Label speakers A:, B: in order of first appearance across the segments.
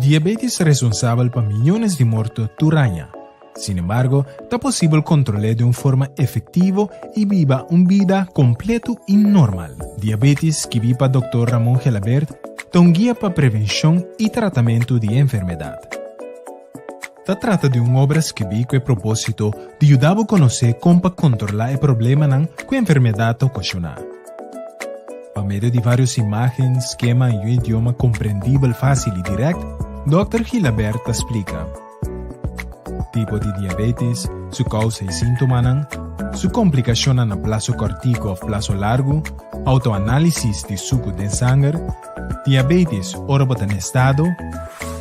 A: Diabetes ta responsabel pa miyones di morto tur aña. Sin embargo, ta posibel kontrol'é den un forma efektivo i biba un bida kompleto i normal. Diabetes, skibí pa Dòkter Ramon Gelabert, ta un guia pa prevenshon i tratamentu di e enfermedat. Ta trata di un obra skibí ku e propósito di yuda bo konosé kon pa kontrolá e problemanan ku e enfermedat ta okashoná. Pa medio di vários imágen, skema i un idioma komprendibel fásil i dirèkt, Dòkter Gilabert ta splika tipo di diabetes, su kousa i síntomanan, su komplikashonnan na plaso kòrtiku òf plaso largu, outoanálisis di suku den sanger, Diabetes ora bo ta na estado,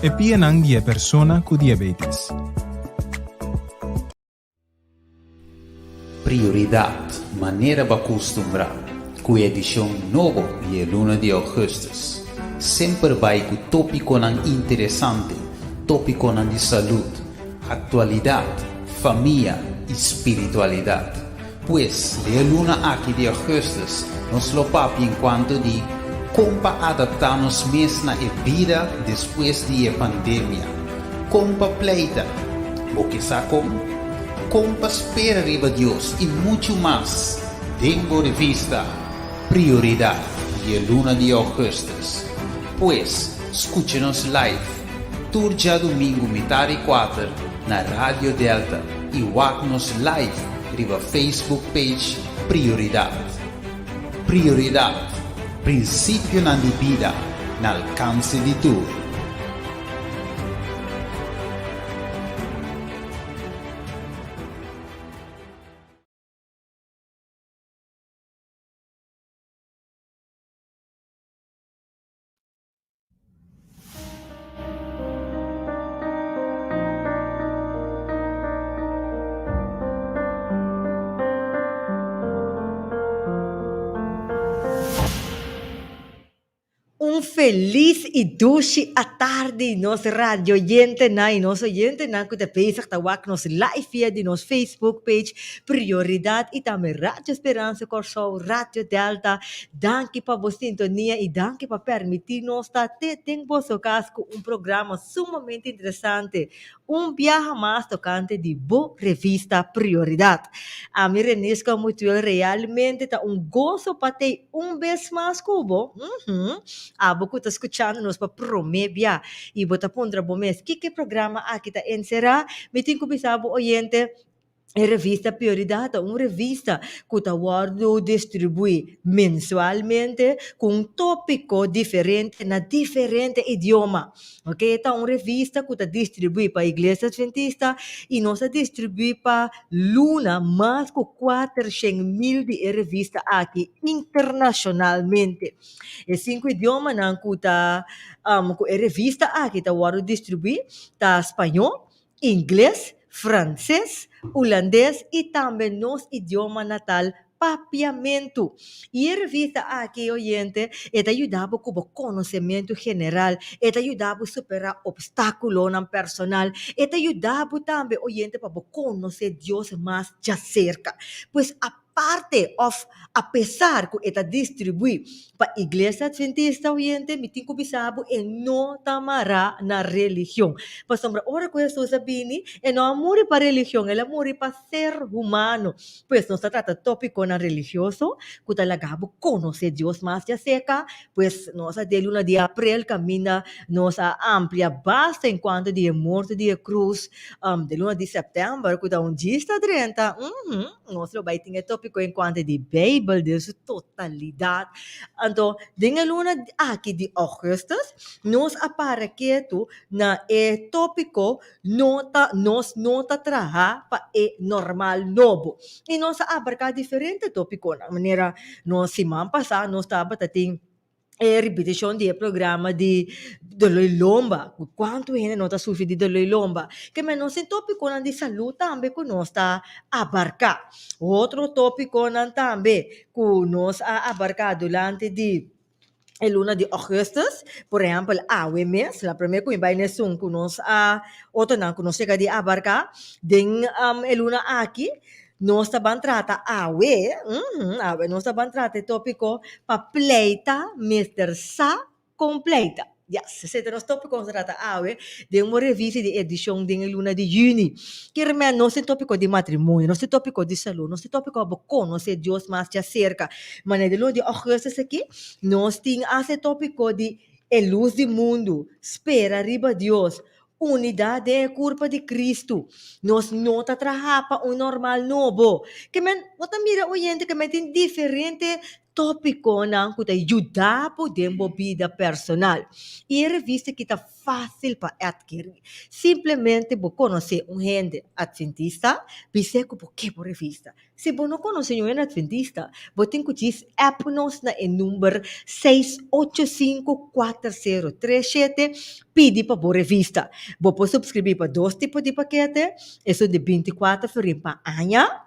A: e pianan di e persona ku diabetes.
B: Prioridat, manera bo a kustumbrá, ku e edishon nobo di e luna di ougùstùs. Semper bai ku tópikonan interesante, tópikonan di salud, aktualidat, famia i spiritualidat. Pues, den e luna aki di augustus, nos lo papia en cuanto di con pa adapta nos mes na e bida despues di e pandemia, con pa pleita, bo ke sa con? Con pa spera riba Dios y mucho mas den bo revista Prioridad di e luna di augustus. Pues, scucha nos live tur djadumingu mitar di cuater na Radio Delta y wak nos live riba Facebook page Prioridad. Prioridad, principionan di bida na alcance di tur.
C: Un felis i dushi atardi nos radioyentenan i nos oyentenan ku ta bezig ta wak nos live via di nos Facebook page Prioridad i tambe Radio Speransa Kòrsou, Radio Delta. Danki pa bo sintonia i danki pa permití nos ta te den boso kas ku un programa sumamente interesante, un biaha mas tokante di bo revista Prioridat. Ami Renisca Mutuel realmente ta un goso pa tei un bes mas ku bo. Uhum. Abo ku ta skuchando nos pa promé bia i bo ta puntra bo mes kiko e programa aki ta enserá, mi tin ku bisa bo oyente, E revista Prioridad ta un revista ku ta wòrdu distribuí mensualmente ku un tópiko diferente na diferente idioma. Oke, e ta un revista ku ta distribuí pa Iglesia Adventista i nos a distribuí pa luna mas ku 400.000 di e revista aki internashonalmente. E sinku idiomanan ku ta ku e revista aki ta wòrdu distribuí ta spañó, Ingles, franses, hulandes i tambe nos idioma natal Papiamentu. I e revista aki, oyente, e ta yuda bo ku bo konosementu general, e ta yuda bo superá opstákulonan personal, e ta yuda bo tambe, oyente, pa bo konosé Dios mas djaserka. Pues, aparte òf apesar ku e ta distribuí pa Iglesia Adventista, oyente, mi tin ku bisa bo e no ta mará na religion. Pasobra ora ku Hesus a bini, e no a muri pa religion, el a muri pa ser humano. Pues nos ta trata tópikonan religioso ku ta laga bo konosé Dios mas djaserka. Pues nos a den luna di aprel kaminda nos a amplia basta en kuanto di e morto di e krus. Den luna di sèptèmber ku ta un djis ta drenta, Nos lo bai tin e tópiko en kuanto di Beibel den su totalidat. Anto, den e luna aki di ougùstùs, nos a para ketu na e tópiko No ta nos no ta traha pa e normal nobo. I nos a abarká diferente tópikonan, manera nos siman pasá nos tabata tin e ripitishon di e programa di dolor lomba, ku kuantu hende no ta sufri di dolor lomba. Ke men nos tin topikonan di salú tambe ku nos ta abarká. Otro topikonan tambe ku nos a abarká durante di e luna di ougùstùs, por ehèmpel awe mes, la promé ku mi bai na esun ku nos a otronan ku nos yega di abarká den e luna aki. Nos ta ban trata awe, awe nos ta ban trata e tópiko pa pleita mester sa kon pleita. Yes, esei ta nos tópiko nos ta trata awe den un revista di edishon den e luna di yüni. Kier men nos tin tópiko di matrimonio, nos tin tópiko di salú, nos tin tópiko pa bo konosé Dios mas djaserka. Manera di luna di ògùstus aki nos tin hasta e tópiko di e lus di mundu, spera riba Dios, unidat den e kurpa di Kristu. Nos no ta traha pa un normal nobo. Ke men bo ta mira oyente ke men tin diferente tópikonan ku ta yuda bo den bo bida personal. I e revista aki ta fásil pa atkirí. Simplemente bo konosé un hende atventista, bis'é ku bo ke bo revista. Si bo no konosé niun hende atventista, bo tin ku djis app nos na e number 6854037 pidi pa bo revista. Bo por supskribí pa dos tipo di pakete, esun di 24 florin pa aña,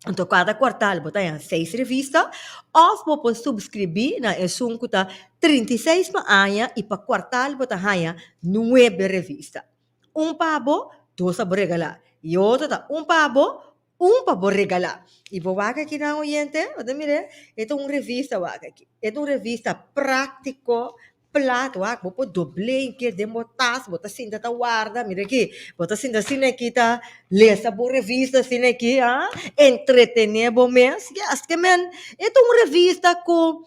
C: Anto kada kuartal bo ta haña seis revista òf bo por supskribí na esun ku ta 36 pa aña i pa kuartal bo ta haña nuebe revista. Un pa bo, dos pa bo regalá. I otro ta un pa bo, un pa bo regalá. I bo wak aki nan oyente, bo ta mir'é, e ta un revista wak aki. E ta un revista práktiko Plat wak bo por dobl'é en kier den bo tas bo ta sinta ta warda mira aki bo ta sinta asina aki ta lesa bo revista asina aki ah entretené bo mes yes ke men e ta un revista ku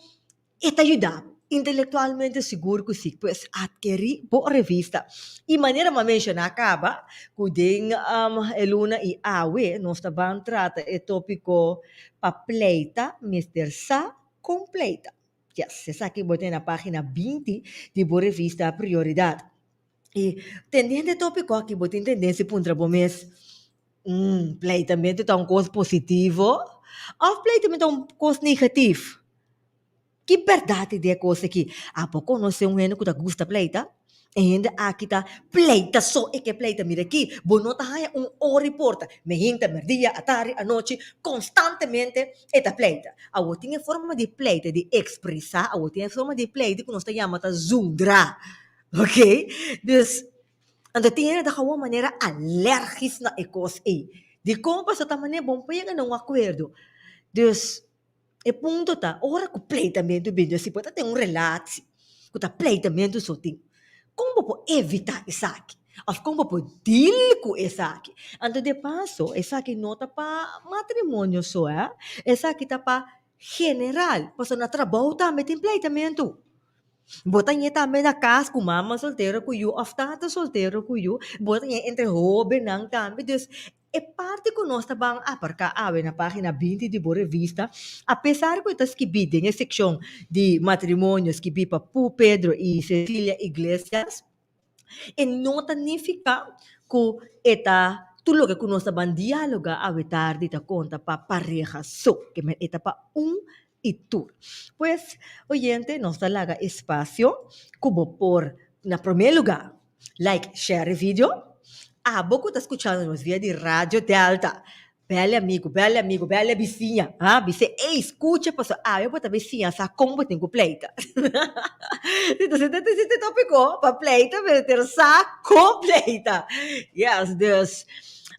C: e ta yuda bo intelektualmente sigur ku si pues atkerí bo revista i manera mi a menshoná kaba ku den e luna i awe nos ta ban trata e tópiko pa pleita mester sa kon pleita. Yes, esaki bo tin na página 20 di bo revista Prioridat. I tendiente e tópiko aki bo tin tendensia puntra bo mes, Mm, pleitamentu ta un kos positivo òf pleitamentu ta un kos negatif? Ki bèrdat tin den e kos aki? Abo konosé un hende ku ta gusta pleita? E hende aki ta pleita so e ke pleita. Mira aki, bo no ta haña un ora i porta. Mehinta, merdia, atardi, anochi, konstantemente e ta pleita. Awor tin e forma di pleita di ekspresá, awor tin e forma di pleita ku nos ta yama ta zundra. Oke? Dus, anto tin hende ta hawa manera alèrgis na e kos ei. Dikon? Pasobra ta manera bo no por yega na un akuerdo. Dus. E punto ta, ora ku pleitamentu bini, si bo ta den un relatie ku ta pleitamentu so tin, kon bo por evitá esaki? Òf kon bo por deal ku esaki? Anto de paso, esaki no ta pa matrimonio so, hè, esaki ta pa general, pasobra na trabou tambe tin pleitamentu. Bo ta ñe tambe na kas ku mama soltero ku yu òf tata soltero ku yu, bo ta ñe entre hóbennan tambe, dus E parti ku nos ta ban aparká awe na página 20 di bo revista, apesar ku e ta skibí den e sekshon di matrimonio skibí pa Pu Pedro i Cecilia Iglesias, e no ta nifiká ku e ta tur loke ku nos ta ban dialogá awe tardi ta konta pa pareha so, ke men e ta pa un i tur. Pues, oyente, nos ta laga espasio ku bo por, na promé lugá, Like, share e video. Abo ku ta skuchando nos via di Radio Delta, bèl e amigu, bèl e amigu, bèl e bisiña, ha, bis'é, ey, skucha pasobra awe bo ta bay siña sa kon bo tin ku pleita. Entonces ta e tópiko pa pleita mester sa kon pleita. Yes, dus,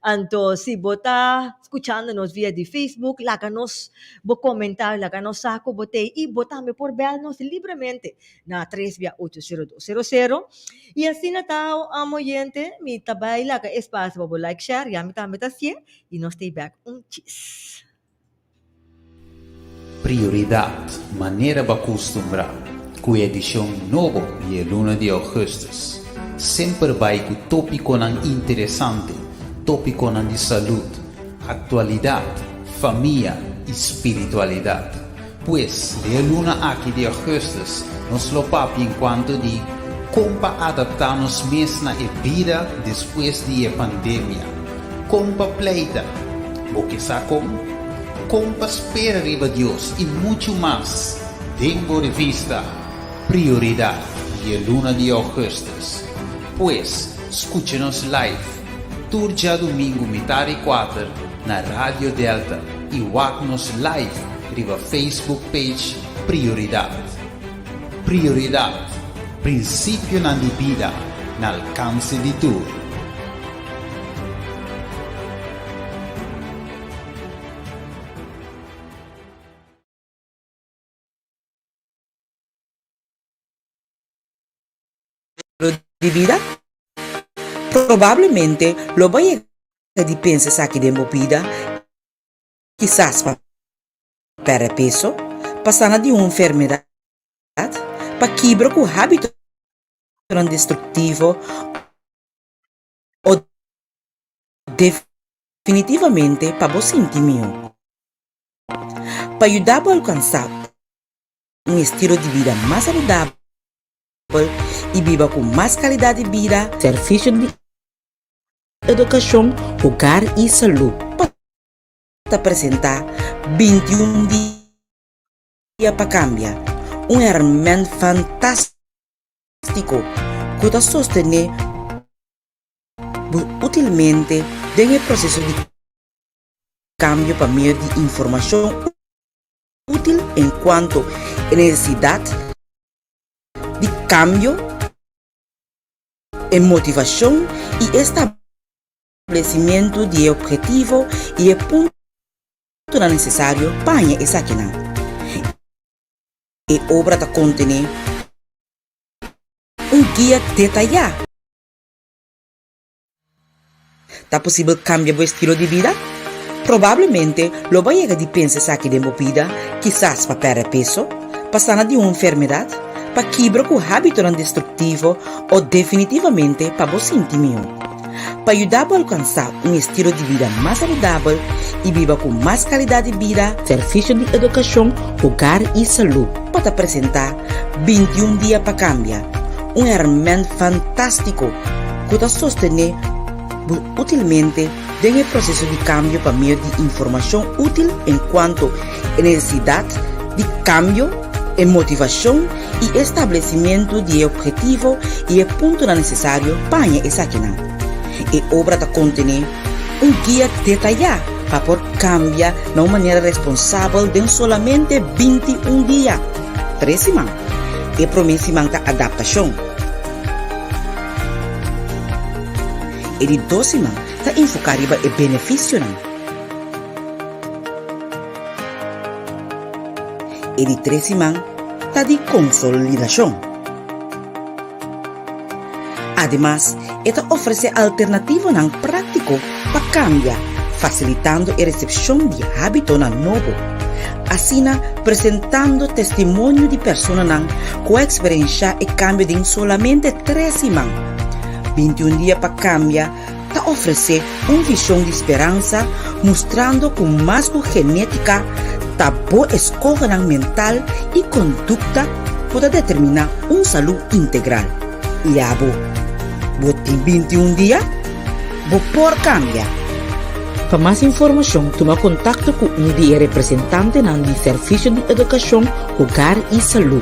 C: anto si bo ta skuchando nos via di Facebook, laga nos bo komentario, laga nos sa ku bo t'ei i bo tambe por bèl nos libremente. na tres bia ocho sero dos sero sero y asina ta amo oyente mi ta bay laga espacio pa bo like share ya mi tambe ta hacié y nos stay back un chis.
B: Prioridad, manera bo a custumbrá cu e edicion nobo di e luna di augustus. Semper bay cu topiconan interesante, topiconan di salud, actualidad, famia y spiritualidad. Pues, den e luna aki di augustus, nos lo papia en cuanto di con pa adapta nos mes na e bida despues di e pandemia. Con pa pleita? Bo ke sa con? Con pa spera riba Dios y mucho mas den bo revista Prioridad di e luna di augustus. Pues, scucha nos live tur djadumingu mitar y cuater na Radio Delta y wak nos live riba Facebook page Prioridad. Prioridad, prinsipionan di bida na alkanse di tur.
D: Di bida? Probablemente lo bo yega di pensa esaki den bo bida, kisas pa pèrdè peso, pa sana di un enfermedat, pa kibra ku hábitonan destruktivo o definitivamente pa bo sinti mihó. Pa yuda bo alkansá un estilo di bida mas saludabel, i biba ku mas kalidat di bida. Servisio di Edukashon, Hogar i Salú pa ta presentá 21 Dia pa Kambia, un hèrmènt fantástiko ku ta sostené bo útilmente den e proseso di kambio pa medio di informashon útil enkuanto e nesesidat di kambio, e motivashon i establesimentu di e ophetivo i e puntonan nesesario pa haña esakinan. E obra ta kontené un guia detayá. Ta posibel kambia bo estilo di bida? Probablemente lo bo a yega di pensa esaki den bo bida, kisas pa pèrdè peso, pa sana di un enfermedat, pa kibra ku hábitonan destruktivo o definitivamente pa bo sinti mihó. Pa yuda bo alkansá un estilo di bida mas saludabel i biba ku mas kalidat di bida, Servisio di Edukashon, Hogar i Salú pa ta presentá 21 Dia pa Kambia, un hèrmènt fantástiko ku ta sostené bo útilmente den e proseso di kambio pa medio di informashon útil enkuanto e nesesidat di kambio, e motivashon i establesimentu di e ophetivo i e puntonan nesesario pa haña esakinan. E obra ta kontené un guia detayá pa por kambia na un manera responsabel den solamente 21 dia, tres siman. E promé siman ta adaptashon. E di dos siman ta enfoká riba e benefisionan. E di tres siman ta di konsolidashon. Ademas, e ta ofresé alternativonan práktiko pa kambia, fasilitando e resepshon di hábitonan nobo. Asina, presentando testimonio di personanan ku a eksperenshá e kambio den solamente tres siman. 21 Dia pa Kambia ta ofresé un vishon di speransa mustrando ku mas ku genétika ta bo eskohonan mental i kondukta ku ta determiná un salú integral. I abo, bo tin 21 dia? Bo por kambia! Pa mas informashon tuma kontakto ku un di e representantenan di Servisio di Edukashon, Hogar i Salú.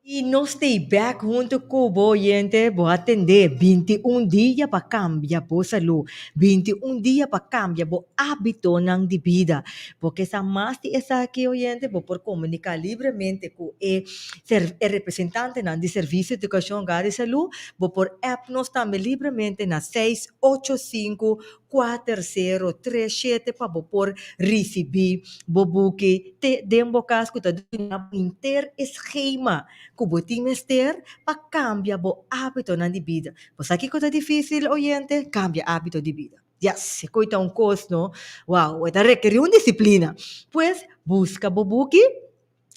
C: I nos ta bek huntu ku bo oyente, bo a tende 21 dia pa kambia bo salú, 21 dia pa kambia bo ábitonan di bida. Bo ke sa mas di esaki oyente, bo por komuniká libremente ku e e representantenan di Servisio Edukashon Hogar i Salú. Bo por app nos tambe libremente na seis ocho sinku kuater sero tres shete pa bo por risibí bo buki te den bo kas ku ta duna bo henter e skema ku bo tin mester pa kambia bo ábitonan di bida. Bo sa kiko ta difísil, oyente? Kambia ábito di bida. Yes, e koi ta un kos, no? Wow, e ta rekerí un disiplina. Pues, buska bo buki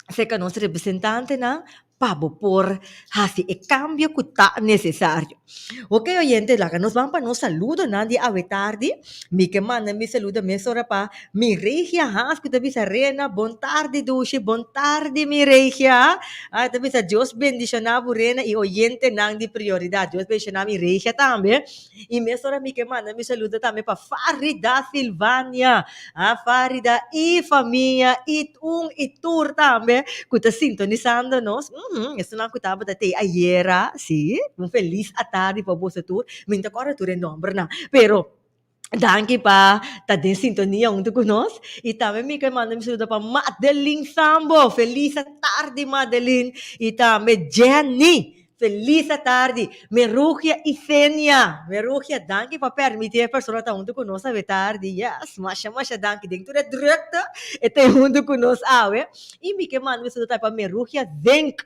C: serka nos representantenan pa bo por hasi e kambio ku ta nesesario. Ok oyente, laga nos ban pa nos saludonan di awe tardi. Mi ke manda mi saludo mesora pa mi Regia Hans ku ta bisa Rena, bon tardi dushi, bon tardi mi Regia. Ah, ta bisa Dios bendishoná bo Rena i oyentenan di Prioridat. Dios bendishoná mi Regia tambe. I mesora mi ke manda mi saludo tambe pa Farida Silvania. Ah, Farida i famia i un i tur tambe ku ta sintonisando nos. Uhum, esunnan ku tabata tei ayera, sí. Un felis atardi pa boso tur. Mi no ta kòrda tur e nòmbernan, pero. Danki pa ta den sintonia huntu ku nos. I tambe mi ke manda mi saludo pa Madeline Sambo. Felis atardi Madeline. I tambe Jenny. Felis atardi. Merugia i Senia. Merugia, danki pa permiti e persona ta huntu ku nos awe tardi. Yes, masha masha danki. Den tur e drukte e ta huntu ku nos awe. I mi ke manda mi saludo tambe pa Merugia Zink.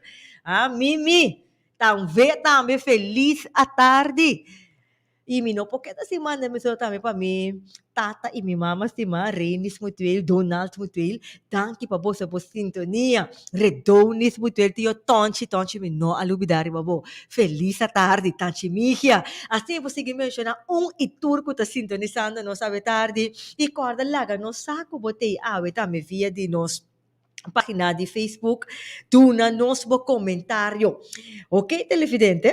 C: Ah, Mimi, tambe tambe felis atardi. I mi no por keda sin manda mi solo tambe pa mi tata i mi mama stimá, Renis Mutueel, Donald Mutueel, danki pa boso bo sintonia. Redonis Mutueel, tio Tonchi, Tonchi mi no a lubidá riba bo. Felis atardi, Tanchi Migia. Asina mi por sigui menshoná un i tur ku ta sintonisando nos awe tardi i kòrda laga nos sa ku bo t'ei awe tambe via di nos página di Facebook. Duna nos bo komentario. Oke televidente.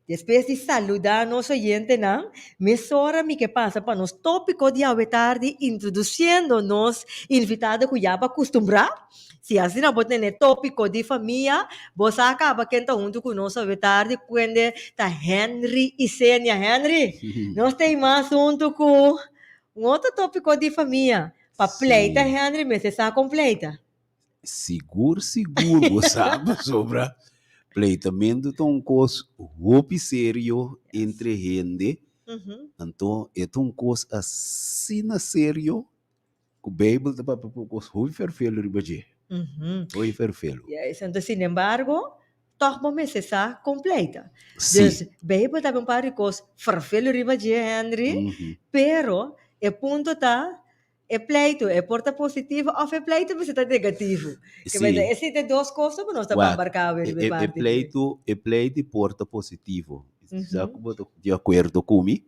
C: Despues di saludá nos oyentenan, mesora mi ke pasa pa nos tópiko di awe tardi introdusiendo nos invitado ku ya bo a kustumbrá. Si asina bo tene tópiko di famia, bo sa kaba ken ta huntu ku nos awe tardi, kuende ta Henry Isenia. Henry, nos ta ei mas huntu ku un otro tópiko di famia. Pa pleita Henry mester sa kon pleita.
E: Sigur sigur bo sa pasobra pleitamentu ta un kos hopi serio entre hende, anto e ta un kos asina serio ku Beibel ta papia un kos hopi ferfelu riba dje, hopi ferfelu.
C: Yes, anto sinembargo tòg bo mester sa kon pleita. Dus Beibel ta un par di kos ferfelu riba dje Henry, pero e punto ta E pleitu e por ta positivo of e pleitu mester ta negativo. Ke
E: Sí.
C: mester esei ta dos cosa ku nos ta
E: Wak,
C: bambarká awe
E: e,
C: riba e
E: e, e
C: parti aki.
E: pleitu, e pleitu por ta positivo. Sa
C: Mhm.
E: ku bo ta di akuerdo ku mi.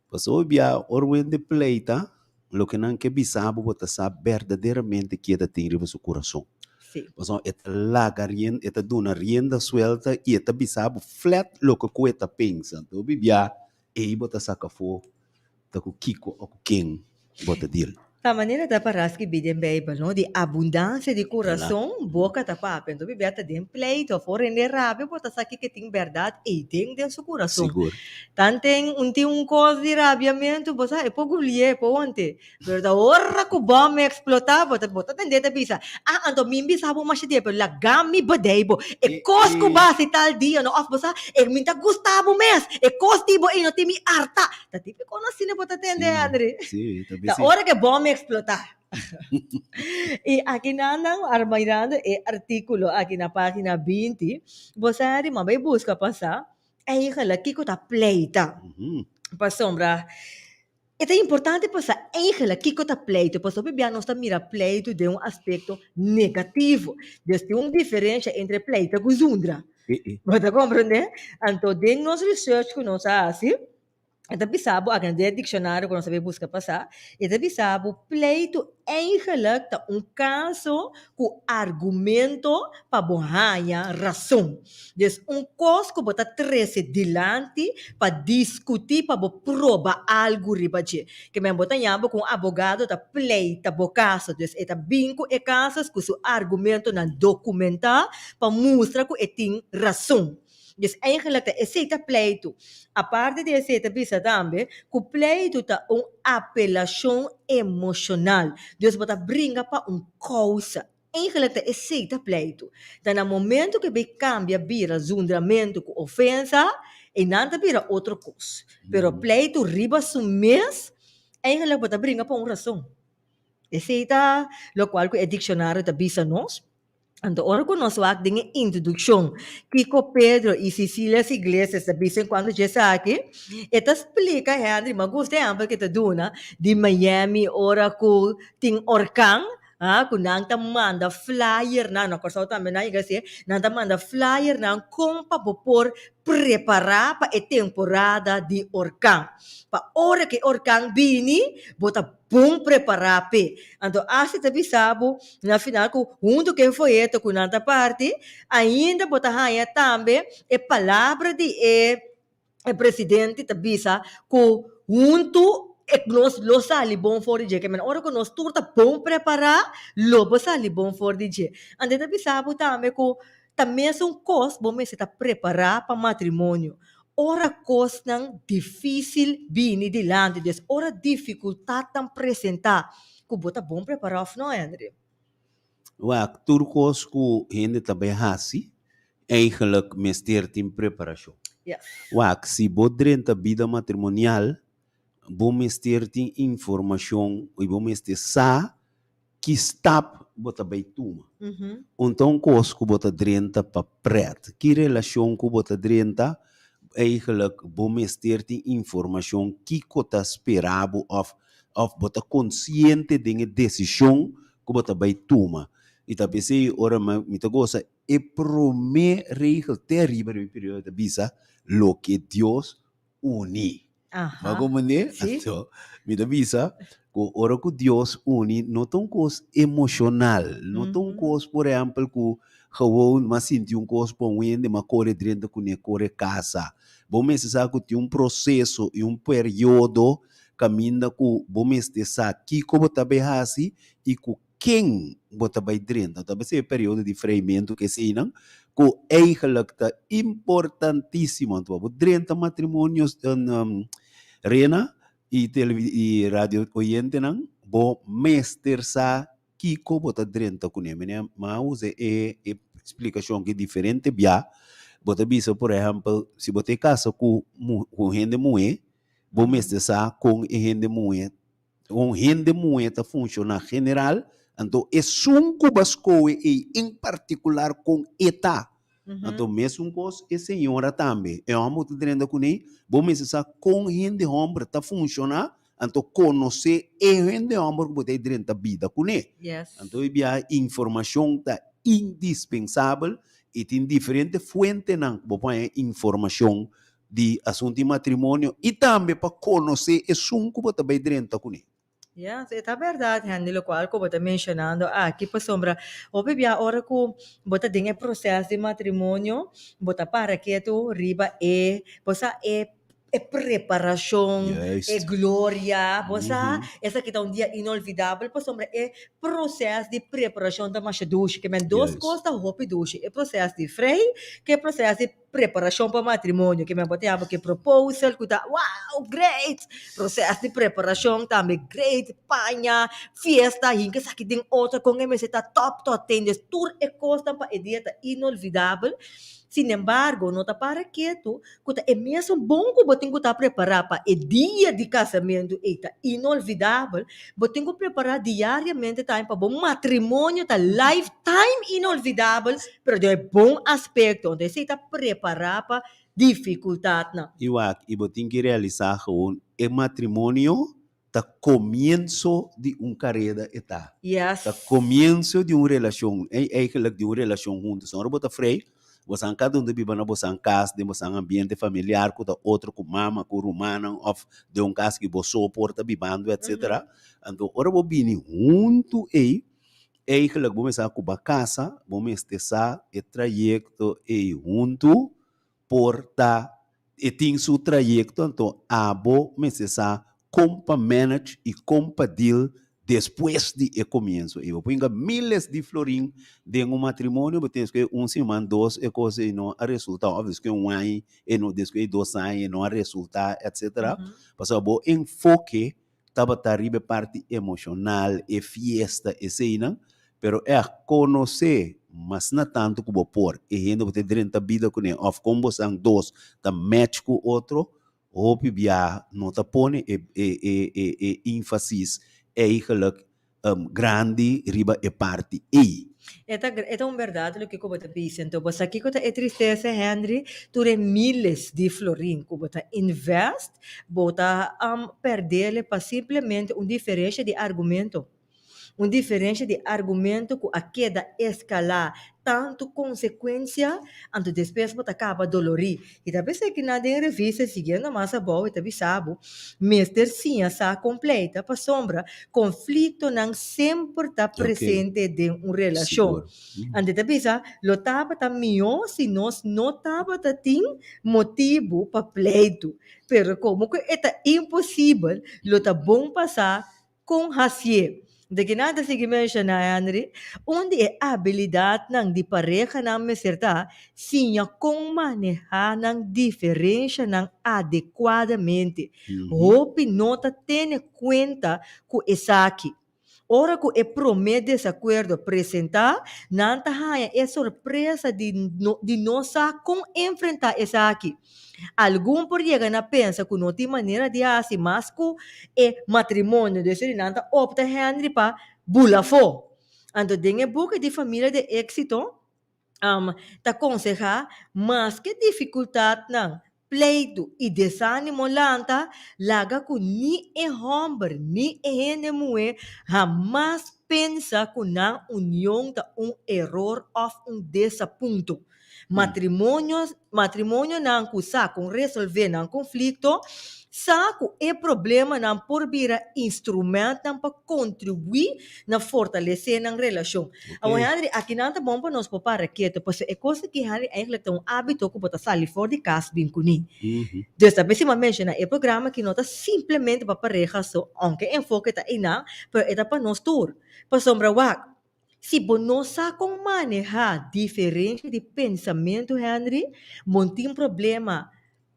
E: Pasobra bia ora bo hende pleita, loke nan ke bisa bo, bo ta sa berdaderamente ke ta tin riba su kurason.
C: Sí.
E: Pasobra e ta laga rien, e ta duna rienda suelta i e ta bisa bo flat loke ku e ta pensa. Anto bia ei bo ta saka afó Ta ku kiko o ku ken bo ta deal?
C: Ta manera ta pará skibí den Beibel, no? Di abundansia di kurason, boka ta papia. Anto Biblia ta den pleito òf ora hende rabia, bo ta sa kiko tin bèrdat ei den den su kurason.
E: Sigur.
C: Tanten un tin un kos di rabiamentu, bo sa e por gulié, e por want'é. Pero ta ora ku bòm eksplotá, bo ta bo ta tendé ta bisa, Ah, anto mi bisa bo masha dia, pero laga mi bedei bo. E kos ku bo hasi tal dia, no? Òf bo sa, e mi ta gusta bo mes, e kos di bo ei no tin mi harta. Ta típico no asina bo ta tende,
E: Sí,
C: Henry.
E: sí, ta
C: Ta
E: besi.
C: ora que bom explota. Y aki nan nan armairando e artículo aki na página 20, bo sa Henry, ma bai busca pa sa eigenlijk kiko ta pleita. Pasobra e ta importante pa sa eigenlijk kiko ta pleito, pasobra hopi bia nos ta mira pleito den un aspecto negativo. Dus tin un diferencia entre pleita cu zundra. Bo ta comprende? Anto den nos research cu nos a haci, e ta bisa bo, aki den e diccionario cu nos a bay busca pa sa, e ta bisa bo pleito eigenlijk ta un caso cu argumento pa bo haya rason. Dus un cos cu bo ta trece dilanti pa discuti, pa bo proba algo riba dje. Ke men bo ta yama cu un abogado ta pleita bo caso. Dus e ta bin cu e casos cu su argumentonan documenta pa mustra ku e tin rason. Dus eigenlijk ta esei ta pleitu. Aparte di esei ta bisa tambe ku pleitu ta un apelashon emoshonal. Dus bo ta bringa pa un kousa. Eigenlijk ta esei ta pleitu. Ta na momento ku e bai kambia bira zundramentu ku ofensa, einan ta bira otro kos. Pero pleitu riba su mes, eigenlijk bo ta bringa pa un rason. Esei ta lokual ku e dikshonario ta bisa nos. Anto ora ku nos wak den e introdukshon kiko Pedro i Cecilia Iglesias ta bisa enkuanto dje esaki, e ta splika Henry, mi a gusta e ehèmpel ku e ta duna di Miami ora ku tin orkan, ha, ku nan ta manda flyernan, na Kòrsou tambe nan yega hasié, nan ta manda flyernan kon pa bo por prepará pa e temporada di orkan. Pa ora ku e orkan bini, bo ta bon prepará p'e. Anto asi ta bisa bo na final ku huntu ku e foyeto ku nan ta parti, ainda bo ta haña tambe e palabra di e e presidente ta bisa ku huntu e nos lo sali bon for di dje. Ke men ora ku nos tur ta bon prepará, lo bo sali bon for di dje. Anto e ta bisa bo tambe ku ta mesun kos bo mester ta prepará pa matrimonio. Ora kosnan difísil bini dilanti, des ora difikultatnan presentá, ku bo ta bon prepará òf no, Henry?
E: Wak, tur kos ku hende ta bai hasi, eigenlijk mester tin preparashon. Wak, si bo drenta bida matrimonial, bo mester tin informashon i bo mester sa ki stap bo ta bai tuma. Un ta un kos ku bo ta drenta pa pret. Ki relashon ku bo ta drenta, eigenlijk bo mester tin informashon kiko ta spera bo òf òf bo ta konsiente den e desishon ku bo ta bai tuma. I ta p'esei ora mi ta gosa e promé regel te ariba riba e periodo ta bisa loke Dios uni. Bo a comprende? Anto, mi ta bisa ku ora ku Dios uni no ta un kos emoshonal, no ta un kos por ehèmpel ku gewoon m'a sinti un kos pa un hende m'a kore drenta kuné kore kasa. Bo mester sa ku tin un proseso i un periodo kaminda ku bo mester sa kiko bo ta bai hasi i ku ken bo ta bai drenta. Ta bisa e periodo di vrijmentu ku eseinan ku eigenlijk ta importantísimo. Anto bo drenta matrimonio Rena i i radio oyentenan bo mester sa kiko bo ta drenta kuné. Mene a usa e e splikashon aki diferente bia. Bo ta bisa por ehèmpel si bo ta e kasa ku ku hende muhé bo mester sa kon e hende muhé Un hende muhé ta funshoná general, anto esun ku bo a skohe ei en partikular kon e ta. Anto mesun kos e señora tambe, e hòmber ku ta drenta kuné, bo mester sa kon hende hòmber ta funshoná, anto konosé e hende hòmber ku bo ta e drenta bida kuné. Anto e biaha informashon ta indispensabel i tin diferente fuentenan ku bo por haña informashon di asuntu di matrimonio i tambe pa konosé esun ku bo ta bai drenta kuné.
C: Yes, e ta bèrdat, Hendy, lokual ku bo ta menshonando aki, pasobra hopi bia ora ku bo ta den e proses di matrimonio, bo ta para ketu riba e, bo sa, e e preparashon, e gloria, bo sa, esaki ta un dia inolvidabel pasobra e proses di preparashon ta masha dushi, ke men dos kos ta hopi dushi, e proses di frei ku e proses di Preparashon pa matrimonio, ke men por ta yama ke proposal ku ta wow great! Proses di preparashon tambe great, paña, fiesta, hinka esaki den otro kon e mester ta top tot ten, dus tur e kosnan pa e dia ta inolvidabel. Sinembargo, no ta para ketu ku ta e mesun bon ku bo tin ku ta prepará pa e dia di kasamentu ei ta inolvidabel, bo tin ku prepará diariamente tambe pa bo matrimonio ta lifetime inolvidabel. Pero den e bon aspekto, anto esei ta prepará pa difikultatnan.
E: I wak, i bo tin ki realisá gewoon e matrimonio ta komienso di un kareda e ta.
C: Yes.
E: Ta komienso di un relashon, eigenlijk di un relashon huntu. So ora bo ta frei, bosan kada un ta biba na bosan kas, den bosan ambiente familiar ku ta otro ku mama, ku rumannan òf den un kas ki bo so por ta bibando etsetera. Anto ora bo bini huntu ei, Eigenlijk bo mester sa ku bo a kasa, bo mester sa e trayekto ei huntu por ta e tin su trayekto anto abo mester sa kon pa manage i kon pa deal despues di e komienso ei. Bo por hinka miles di florin den un matrimonio bo tin esku un siman dos e kos ei no a resulta òf despues un aña e no despues dos aña e no a resulta etcetera pasobra bo enfoke tabata riba e parti emoshonal, e fiesta, eseinan, pero ègt konosé mas na tantu ku bo por e hende ku ta drenta bida kuné òf kon bosan dos ta match ku otro, hopi biaha no ta pone e e e e ínfasis eigenlijk grandi riba e parti ei.
C: E ta e ta un bèrdat loke ku bo ta bisa. Anto bo sa kiko ta e tristesa, Henry? Tur e miles di florin ku bo ta invest, bo ta pèrdele pa simplemente un diferensha di argumento. Un diferensha di argumento ku a keda eskalá tantu konsekuensia, anto despues bo ta kaba dolorí. I ta p'esei ki nan den revista siguiendo mas abou e ta bisa bo, mester siña sa kompleita pasobra konfliktonan semper ta presente den un relashon. Anto e ta bisa, lo tabata mihó si nos no tabata tin motibu pa pleitu, pero komo ku e ta imposibel, lo ta bon pa sa kon hasié. De ki nan ta sigui menshoná, Henry? Un di e abilidatnan di parehanan mester ta siña kon manehá nan diferenshanan adekuadamente. Hopi no ta tene kuenta ku esaki. Ora ku e promé desakuerdo presentá, nan ta haña e sorpresa di di no sa kon enfrentá esaki. Algun por yega na pensa ku no tin manera di hasi mas ku e matrimonio, dus di nan ta opta Henry pa bula afó. Anto den e buki di Familia de Éxito, ta konsehá, Maske difikultatnan, pleitu i desánimo lanta, laga ku ni e hòmber ni e hende muhé hamas pensa ku nan union ta un eror òf un desapunto. Matrimonio, matrimonionan ku sa kon resolvé nan konflikto, sa ku e problemanan por bira instrumentnan pa kontribuí na fortalesé nan relashon. Awor Henry, akinan ta bon pa nos por para ketu, pasobra e kos aki Henry eigenlijk ta un hábito ku bo ta sali for di kas bin kuné. Dus ta besi mi a menshoná e programa aki no ta simplemente pa pareha so, ounke e enfoke ta einan, pero e ta pa nos tur. Pasobra wak, Si bo no sa kon manehá diferensha di pensamentu, Henry, bo tin problema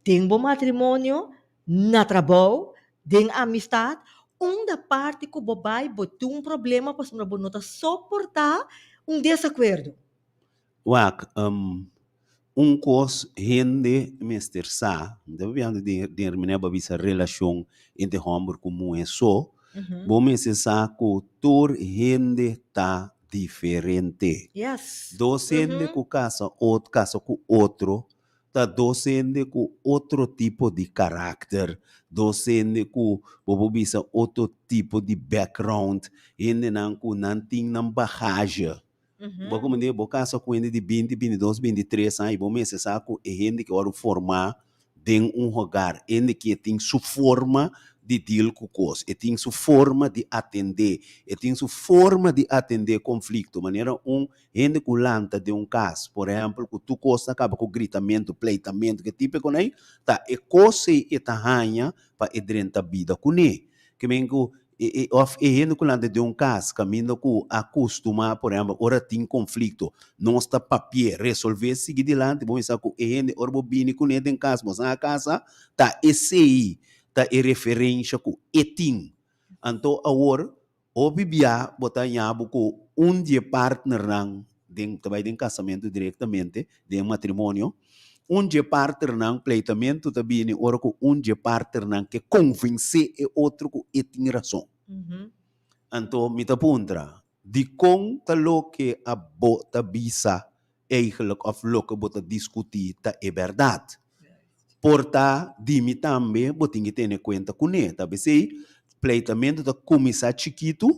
C: den bo matrimonio, na trabou, den amistat, unda parti ku bo bai bo tin un problema pasobra bo no ta soportá un desakuerdo.
E: Wak, un kos hende mester sa, mi ta papiando den manera bo a bisa relashon entre hòmber ku muhé so, bo mester sa ku tur hende ta diferente. Dos hende ku kasa kasa ku otro ta dos hende ku otro tipo di karakter, dos hende ku bo por bisa otro tipo di background, hendenan ku nan tin nan bagage. Bo comprende? Bo casa cu hende di binti, bintidos, bintitres aña y bo mester sa cu e hende ke wòrdu formá den un hogar, hende ke tin su forma di deal cu cos, e tin su forma di atendé, e tin su forma di atendé conflicto. Manera un hende cu lanta den un cas, por ehempel, cu tur cos ta caba cu gritamento, pleitamento, ke tipo e con ei, ta e cos ei e ta haña pa e drenta bida cuné. Ke men cu E òf e hende ku lanta den un kas kaminda ku a kustumá, por ehèmpel, ora tin konflikto, nos ta papi'é, resolvé, sigui dilanti. Bo mester sa ku e hende ora bo bini kuné den kas, bo san a kasa, ta esei ta e referensha ku e tin. Anto awor, hopi bia bo ta haña bo ku un di e partnernan den, ta bai den kasamentu direktamente, den matrimonio, un dje partnernan, pleitamentu ta bini ora ku un dje partnernan ke konvensé e otro ku e tin rason. Anto mi ta puntra, dikon ta loke abo ta bisa eigenlijk òf loke bo ta diskutí ta e bèrdat? Por ta di mi tambe bo tin ke tene kuenta kuné. Ta p'esei pleitamentu ta kuminsá chikitu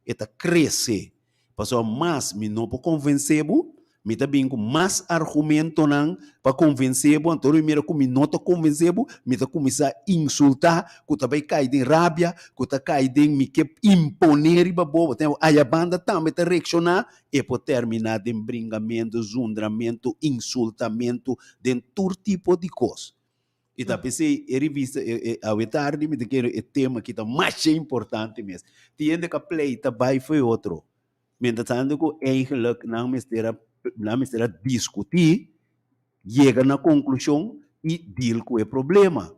E: e ta krese. Pasobra mas mi no por konvensé bo, mi ta bin ku mas argumentonan pa konvensé bo, anto mi mira ku mi no ta konvensé bo, mi ta kuminsá insultá, ku ta bai kai den rabia, ku ta kai den mi ke imponé riba bo, bo ta aya banda tambe ta reakshoná, e por terminá den bringamentu, zundramentu, insultamentu, den tur tipo di kos. I ta p'esei e revista e awe tardi mi ta kere e tema aki ta masha importante mes. Tin hende ka pleita bai fo'i otro. Mientras tanto ku eigenlijk nan mester a nan mester a diskutí, yega na konklushon i deal ku e problema.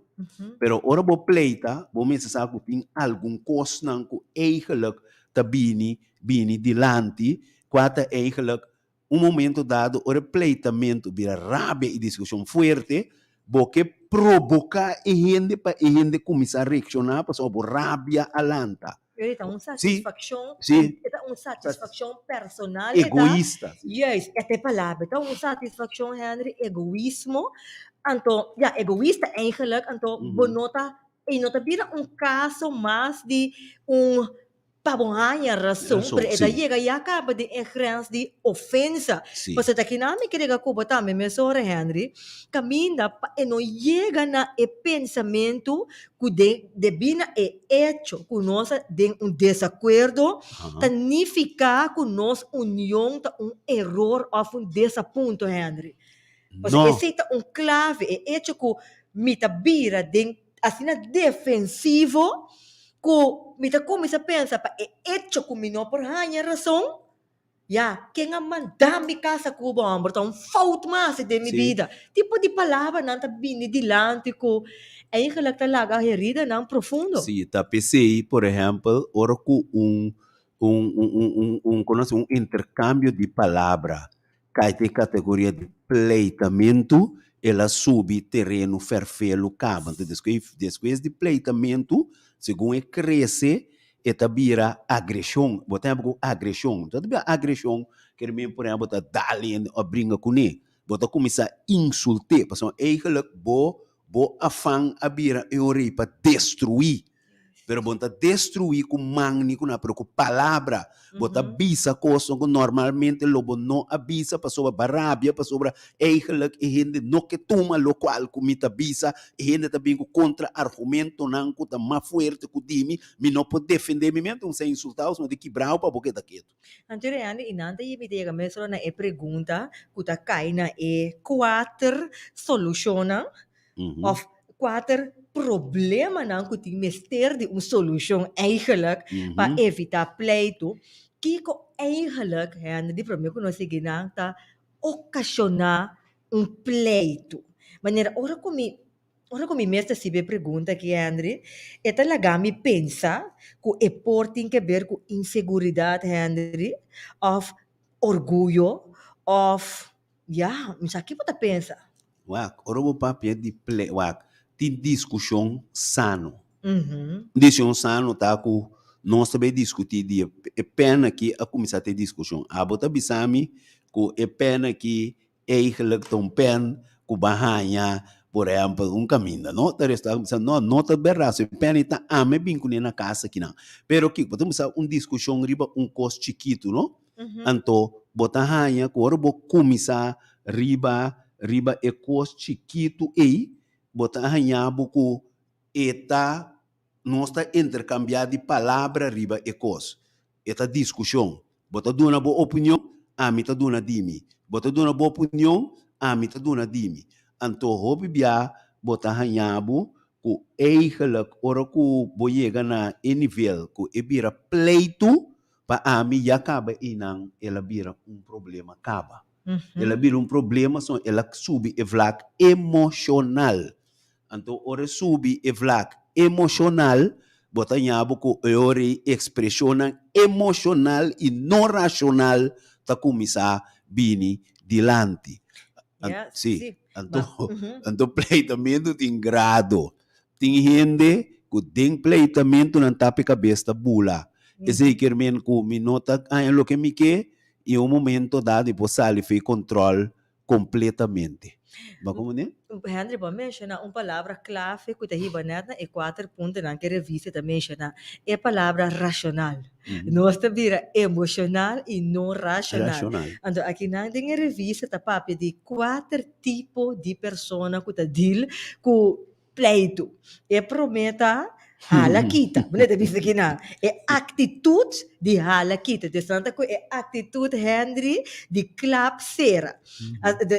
E: Pero ora bo pleita, bo mester sa ku tin algun kosnan ku eigenlijk ta bini bini dilanti, kua ta eigenlijk Un momento dado ora e pleitamentu bira rabia i diskushon fuerte, bo ke proboká e hende pa e hende kuminsá reakshoná pasobra bo rabia a lanta.
C: E ta un satisfakshon,
E: Sí.
C: e ta un satisfakshon personal e ta.
E: Egoista.
C: Juist, e ta e palabra. E ta un satisfakshon, Henry, egoismo. Anto, ya, egoista eigenlijk, anto bo no ta, e no ta bira un kaso mas di un Pa bo haña rason,
E: Rason,
C: pero e ta
E: sí.
C: yega ya kaba den e grens di ofensa.
E: Sí.
C: Pasobra ta kinan mi krega ku bo tambe mesora, Henry, kaminda pa e no yega na e pensamentu ku den debí na e echo ku nos a den un desakuerdo,
E: Aha.
C: ta nifiká ku nos union ta un eror òf un desapunto, Henry. Pasobra
E: No.
C: esei ta un klave, e echo ku mi ta bira den asina defensivo. Ku mi ta kuminsá pensa pa e echo ku mi no por haña rason, ya, ken a manda mi kasa ku bo hòmber? Ta un fout mas den mi bida. Tipo di palabranan ta bini dilanti ku eigenlijk ta laga heridanan profundo.
E: Sí, ta p'esei, por ehèmpel, ora ku un un un un un un konosi un interkambio di palabra kai den kategoria di pleitamentu, el a subi tereno fèrfelu kaba. Anto despues despues di pleitamentu, segun e krese, e ta bira agreshon. Bo ta hèmber ku agreshon. Ta bira agreshon, ker men por ehèmpel bo ta dal hende òf bringa kuné. Bo ta kuminsá insult'é, pasobra eigentlik bo bo afan a bira e un rei pa destruí. Pero bo no ta destruí ku man ni ku nada, pero ku palabra. Bo ta bisa kosnan ku normalmente lo bo no a bisa pasobra bo a rabia, pasobra eigenlijk e hende no ke tuma lokual ku mi ta bisa, e hende ta bin ku kontra argumentonan ku ta mas fuerte ku di mi, mi no por defendé mi mes, entonces insultá bo, di kibrá bo pa bo keda ketu.
C: Anto Reandy, i nan ta yimita yega mesora na e pregunta ku ta kai na e kuater solushonnan Of kuater problemanan ku tin mester di un solushon eigenlijk pa evitá pleitu. Kiko eigenlijk, hende, di promé ku nos sigui nan ta okashoná un pleitu? Manera ora ku mi ora ku mi mes ta sibi e pregunta aki, Henry, e ta laga mi pensa ku e por tin ke ber ku inseguridat, Henry, òf orguyo, òf Ya, mi sa ki bo ta pensa.
E: Wak, ora bo papia di ple, wak, tin diskushon sano. Un diskushon sano ta ku nos ta bai diskutí di e pèn aki a kuminsá ta e diskushon. Abo ta bisa mi ku e pèn aki eigentlik ta un pèn ku bo a haña, por ehèmpel, un kaminda, no? Ta resta bisa, no, no ta bèrdat, e pèn ei ta ami a bin kuné na kas akinan. Pero kiko, bo ta kuminsá un diskushon riba un kos chikitu, no? Anto bo ta haña ku ora bo kuminsá riba riba e kos chikitu ei, bo ta haña bo ku e ta nos ta interkambiá di palabra riba e kos. E ta diskushon. Bo ta duna bo opinion, ami ta duna di mi. Bo ta duna bo opinion, ami ta duna di mi. Anto hopi bia bo ta haña bo ku eigenlijk ora ku bo yega na e nivel ku e bira pleitu, Pa ami ya kaba einan el a bira un problema kaba. El a bira un problema so el a subi e vlak emoshonal. Anto ora e subi e vlak emoshonal bo ta ña bo ku e ora ei ekspreshonnan emoshonal i no rashonal ta kuminsá bini dilanti. Sí, anto anto pleitamentu tin grado. Tin hende ku den pleitamentu nan tapa e kabes ta bula. Esei kier men ku mi no ta haña loke mi ke i un momento dado mi por sali for e control completamente. Bo a comprende?
C: Henry, bo a menciona un palabra clave ku ta hiba net na e kuater puntonan ku e revista ta menciona, e palabra racional. Nos ta bira emocional i no racional.
E: Racional.
C: Anto akinan den e revista ta papia di kuater tipo di persona ku ta deal ku pleitu. E promé ta hala kita. Bo ta bisa kinan. E aktitut di hala kita. Dus nan ta ku e aktitut Henry di klap sera.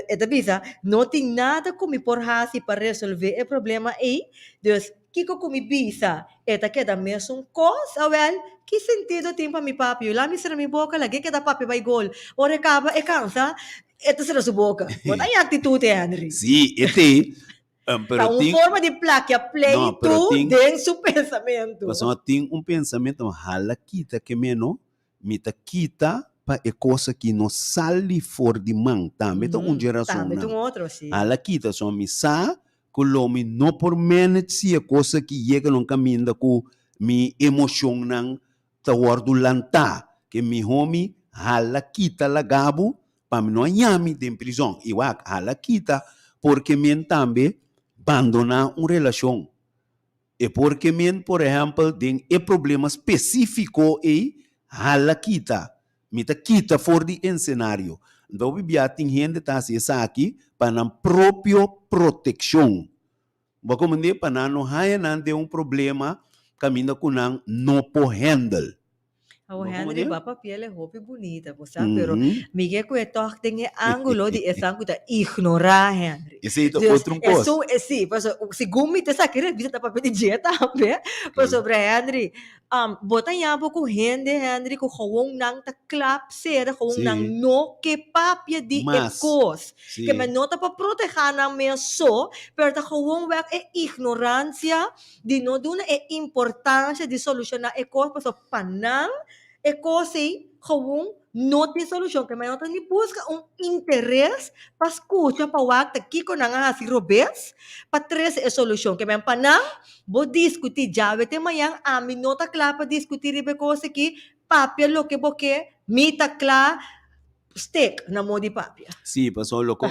C: E ta bisa, no tin nada ku mi por hasi pa resolvé e problema ei. Dus kiko ku mi bisa e ta keda mesun kos? Awèl, ki sentido tin pa mi papia? Laat mi sera mi boka, lag'é keda papia bai gol. Ora e kaba e kansa, e ta sera su boka. Bo ta haña aktitut, Henry.
E: Sí, e te.
C: Ta un forma di plakia pleitu den su pensamentu.
E: Pasobra tin un pensamentu hala kita ke meno mi ta kita pa e kos aki no sali for di man. Tambe ta un dje rasonnan.
C: Tambe ta un otro, si.
E: Hala kita, pasobra mi sa ku lo mi no por manage si e kos aki yega na un kaminda ku mi emoshonnan ta wòrdu lantá. Ke mihó mi hala kita laga bo Pa mi no a yami den prizon. I wak, hala kita por ke men tambe bandoná un relashon. E por ke men, por ehèmpel, den e problema spesífiko ei, hala kita. Mi ta kita for di ensenario. Anto hopi bia tin hende ta hasi esaki pa nan propio protekshon. Bo a komprendé? Pa nan no haña nan den un problema kaminda ku nan no por hèndel.
C: Awo Henry, bo papia el e hopi bunita, bo sa, pero mi ke ku e tòg den e ángulo di esnan ku ta ignorá Henry.
E: Esei ta otro un kos.
C: Esun, sí, pasobra segun mi ta saka e revista ta papia di dje tambe, pasobra Henry, bo ta yama ku hende, Henry, ku gewoon nan ta klap sera, gewoon nan no ke papia di e kos. Ke men no ta pa protehá nan mes so, pero ta gewoon wèk e ignoransia di no duna e importancia di soluciona e cos pasobra pa nan e cos ey gewoon no tin solucion ke nan no ta ni busca un interes pa scucha pa wak ta kico nan a haci robes pa trece e solucion ke men pa nan bo discuti djawe te mañan ami no ta cla pa discuti riba e cos aki papia loke bo ke mi ta cla stek na modo di papia.
E: Sí, pasobra loke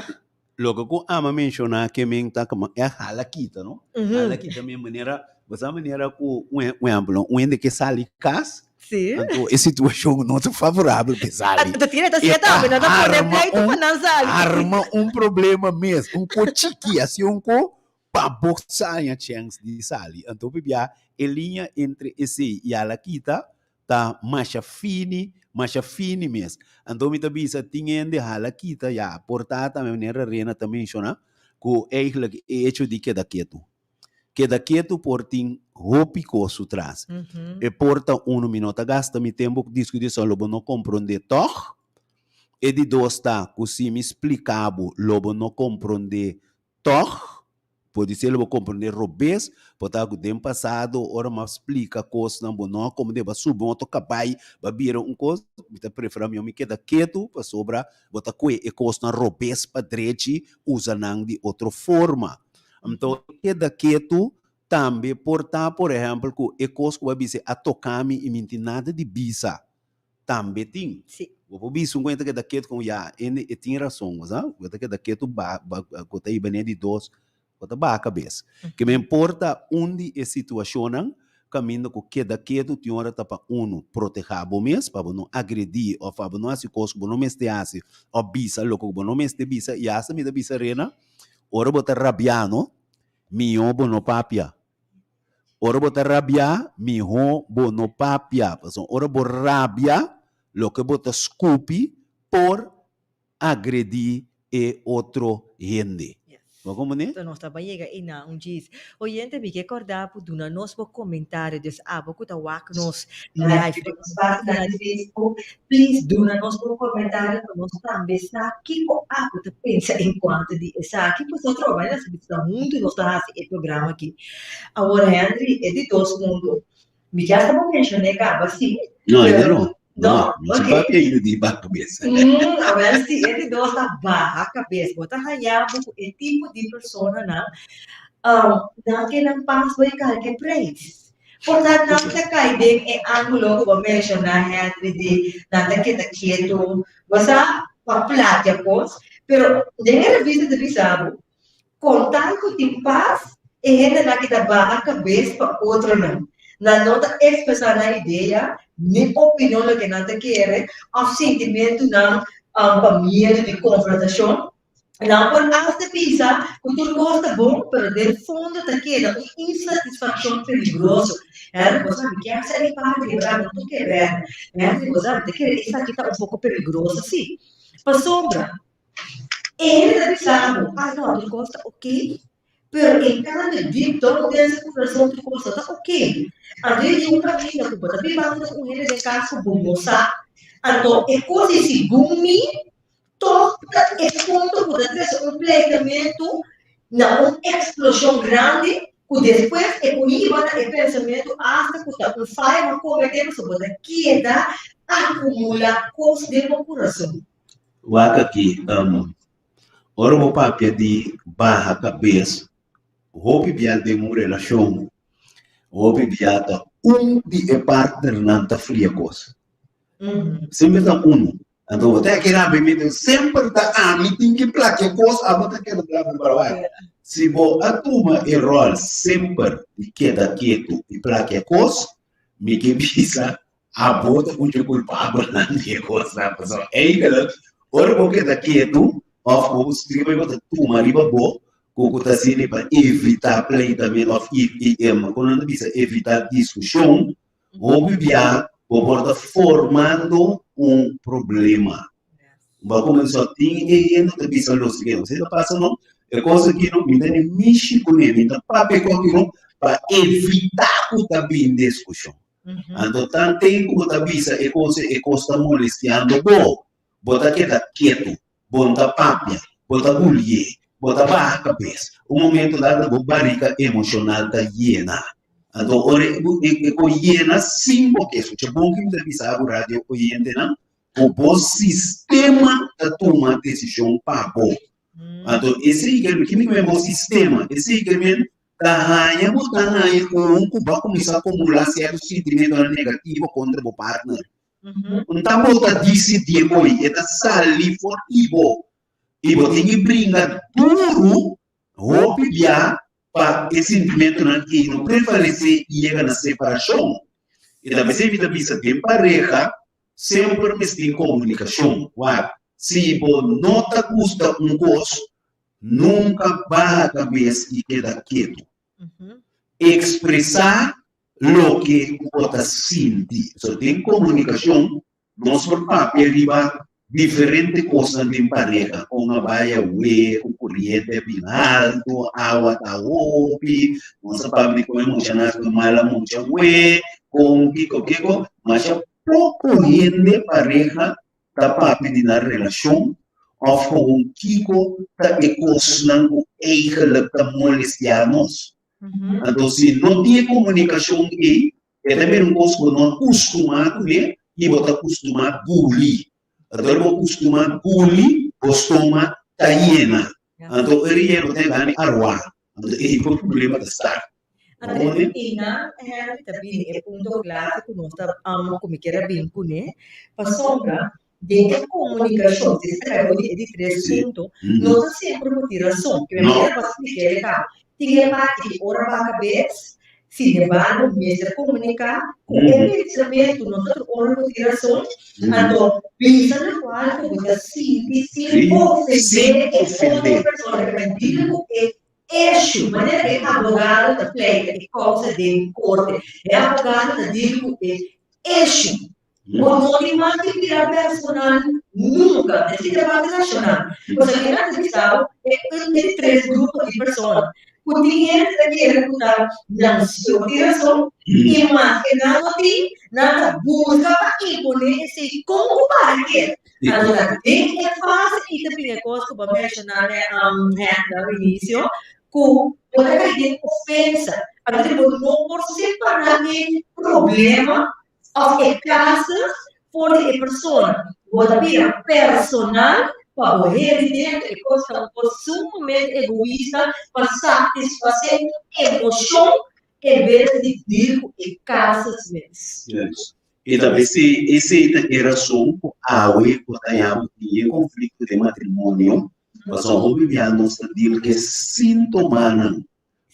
E: Loke ku ama menshoná ke men ta koma e hala kita, no? Hala kita men manera, bo sa manera ku un un ehempel, un hende ke sali kas,
C: Sí.
E: anto e situashon no ta favorabel pa e sali.
C: Anto tiene ta
E: E
C: siete
E: ta
C: tambe, no ta pone
E: arma
C: pleitu pa
E: un
C: nan sali.
E: arma un problema mes, un ko chiki, asi un ko pa bo sa haña chèns di sali. Anto pabia e liña entre esei i hala kita ta masha fini, masha fini mes. Anto mi ta bisa tin hende hala kita ya, por ta tambe manera Rena ta menciona cu eigenlijk e hecho di keda ketu. Keda ketu por tin hopi cos su tras. E por ta uno mi no ta gasta mi tempo discuti esaki lo bo no compronde toch. E di dos ta cu si mi splica bo lo bo no compronde Tòg, podisé lo bo komprendé robes, bo ta ku den pasado ora mi a splika kosnan bo no a komprendé, bo a subi un otro kabai, bo a bira un kos, mi ta preferá mihó mi keda ketu pasobra bo ta kue e kosnan robes pa drechi usa nan di otro forma. Anto keda ketu tambe por ta por ehèmpel ku e kos ku bo a bisa a toka mi i mi no tin nada di bisa. Tambe tin.
C: Sí.
E: Bo por bisa un ku e ta keda ketu komo ya e e tin rason, bo sa. Bo ta keda ketu ba ba ku ta hiba ne di dos, bo ta baha kabes. Ke men por ta un di e situashonnan kaminda ku keda ketu tin ora ta pa unu protehá bo mes, pa bo no agredí òf pa bo no hasi kos ku bo no mester hasi òf bisa loke ku bo no mester bisa. I asta mi ta bisa Rena, ora bo ta rabiá no, mihó bo no papia. Ora bo ta rabiá, mihó bo no papia. Pasobra ora bo rabia, loke bo ta skupi por agredí e otro hende. Bo a komprendé?
C: Enton nos ta bai yega einan un djis. Oyente, mi ke kòrda bo duna nos bo komentario. Dus abo ku ta wak nos live den nos página di Facebook, please duna nos bo komentario pa nos tambe sa kiko abo ta pensa enkuanto di esaki. Pues otro manera si ta huntu nos ta hasi e programa aki. Awor Henry, e di dos punto, mi ya staba menshoné kaba si,
E: No, ainda
C: pero
E: no.
C: no,
E: No, no se
C: ok.
E: papia ainda di baha kabes.
C: Awel si, e di dos ta baha kabes. Bo ta haña bo ku e tipo di personanan, nan ke nan pas bai kalke preis. Por ta nan ta kai den e ángulo ku bo menshoná, Henry, di nan ta keda ketu, bo sa, pa platia kos, pero den e revista ta bisa bo, Kon tal ku tin pas, e hendenan ki ta baha kabes pa otronan. Nan no ta ekspresá nan idea ni opinion loke nan ta kere òf sintimentunan pa miedu di konfrontashon. Nan por asta bisa ku tur kos ta bon, pero den fondo ta keda un insatisfakshon peligroso. Henry, bo sa mi kier sa e parti di bra, mi no ta kere. Henry, bo sa mi ta kere esaki ta un poko peligroso si. Pasobra E hende ta bisa bo, ah no, tur kos ta ok, pero en kambio deep down den su kurason tur kos no ta ok. Anto e di un kaminda ku bo ta bibando ku un hende den kas ku bo no sa. Anto e kos di segun mi tòg ta e punto ku ta trese un pleitamentu na un eksploshon grandi ku despues e por hiba na e pensamentu asta ku ta un faya bo a kometé pasobra bo ta keda akumulá kos den bo kurason.
E: Wak aki, ora bo papia di baha kabes, hopi bia den un relashon, hopi bia ta un di e partnernan ta fria kos. Semper ta unu. Anto bo ta keda rabia mi, semper ta ami tin ki plakia kos, abo ta keda bla bla bla. Si bo a tuma e ròl semper di keda ketu i plakia kos, mi ke bisa Abo ta mucho kulpabelnan di e kosnan, pasobra eigenlijk ora bo keda ketu òf bo scriba bo ta tuma riba bo ku ku ta sirbi pa evitá pleitamentu òf kon nan ta bisa evitá diskushon, hopi bia. Bo por ta formando un problema. Bo a kuminsá tin e hende ta bisa lo siguiente, si ta pasa no, e kos aki no, mi ta ni mishi kuné, mi ta papia ku aki no, pa evitá ku ta bin diskushon. Anto tanten ku bo ta bisa e kos, e kos ta molestiando bo, bo ta keda ketu, bo no ta papia, bo ta gulié, bo ta baha kabes. Un momento dado bo barika emoshonal ta yena. Anto ora e por yena sin bo ke. Escucha bon ki mi ta bisa bo radio oyentenan, ku bo sistema ta tuma desishon pa bo. Anto esei ke men, kimi ke men bo sistema? Esei ke men ta haña bo ta haña un ku bo a kuminsá akumulá sierto sintimentonan negativo kontra bo partner. Un ta bo ta disidí hoy, e ta sali for di bo. I bo tin ki bringa duru hopi bia pa e sintimentonan ei no prevalesé i yega na separashon. I ta p'esei mi ta bisa den pareha semper mester tin komunikashon. Wak, si bo no ta gusta un kos, nunka baha kabes i keda ketu. Ekspresá loke ku bo ta sinti. So den komunikashon nos por papia riba diferente kosnan den pareha, kon a bai awe, ku kuriente a bin haltu, awa ta hopi, nos a papia di kon e muchanan a hasi mala mucha awe, kon kiko kiko, masha poko hende pareha ta papia di nan relashon òf kon kiko ta e kosnan ku eigenlik ta molestiá nos. Anto si no tin e komunikashon ei, e ta bira un kos ku bo no a kustumá kuné i bo ta kustumá guli. Anto ora bo kustumá guli, bo stoma ta yena. Anto ora e yena bo ta gana arwá. Anto ei por problema ta start.
C: Anto einan Henry ta bini e punto klave ku nos ta ku mi kier a bin kuné, pasobra Den e komunikashon, si ta kai di e di tres punto, no ta semper bo tin rason. Ke manera bo a splika el kaba. Tin e parti ki ora bo a kabes, sin embargo mester komuniká ku e pensamentu no ta tur ora bo tin rason, anto bisa lokual ku bo ta sinti sin ofendé e otro persona. Ke men dile ku e issue, manera e abogado ta pleita e kousa den korte, e abogado ta dil ku e issue. Bo no tin mas di bira personal nunka. Esei ta parti rashonal. Pasobra e nan ta bisa bo e un di tres grupo di persona ku tin hende ta kere ku ta nan so tin rason i maske nan no tin, nan ta buska pa imponé esei kon ku para kier. Anto ta den e fase ei ta bini e kos ku bo a menshoná na inisio ku bo ta kai den ofensa. Anto bo no por separá e problema Of e casus for di e persona. Bo ta bira personal pa bo heri dentro e cos ta un cos sumamente egoista pa satisface un emocion en bes di deal cu e casus mes.
E: Yes. I ta esei esei ta e rason ku awe bo ta yama tin e konflikto den matrimonio, pasobra hopi bia nos ta deal ku e sintomanan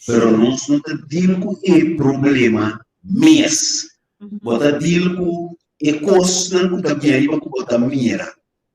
E: Pero nos no ta deal ku e problema mes. Bo ta deal ku e kosnan ku ta bin ariba ku bo ta mira.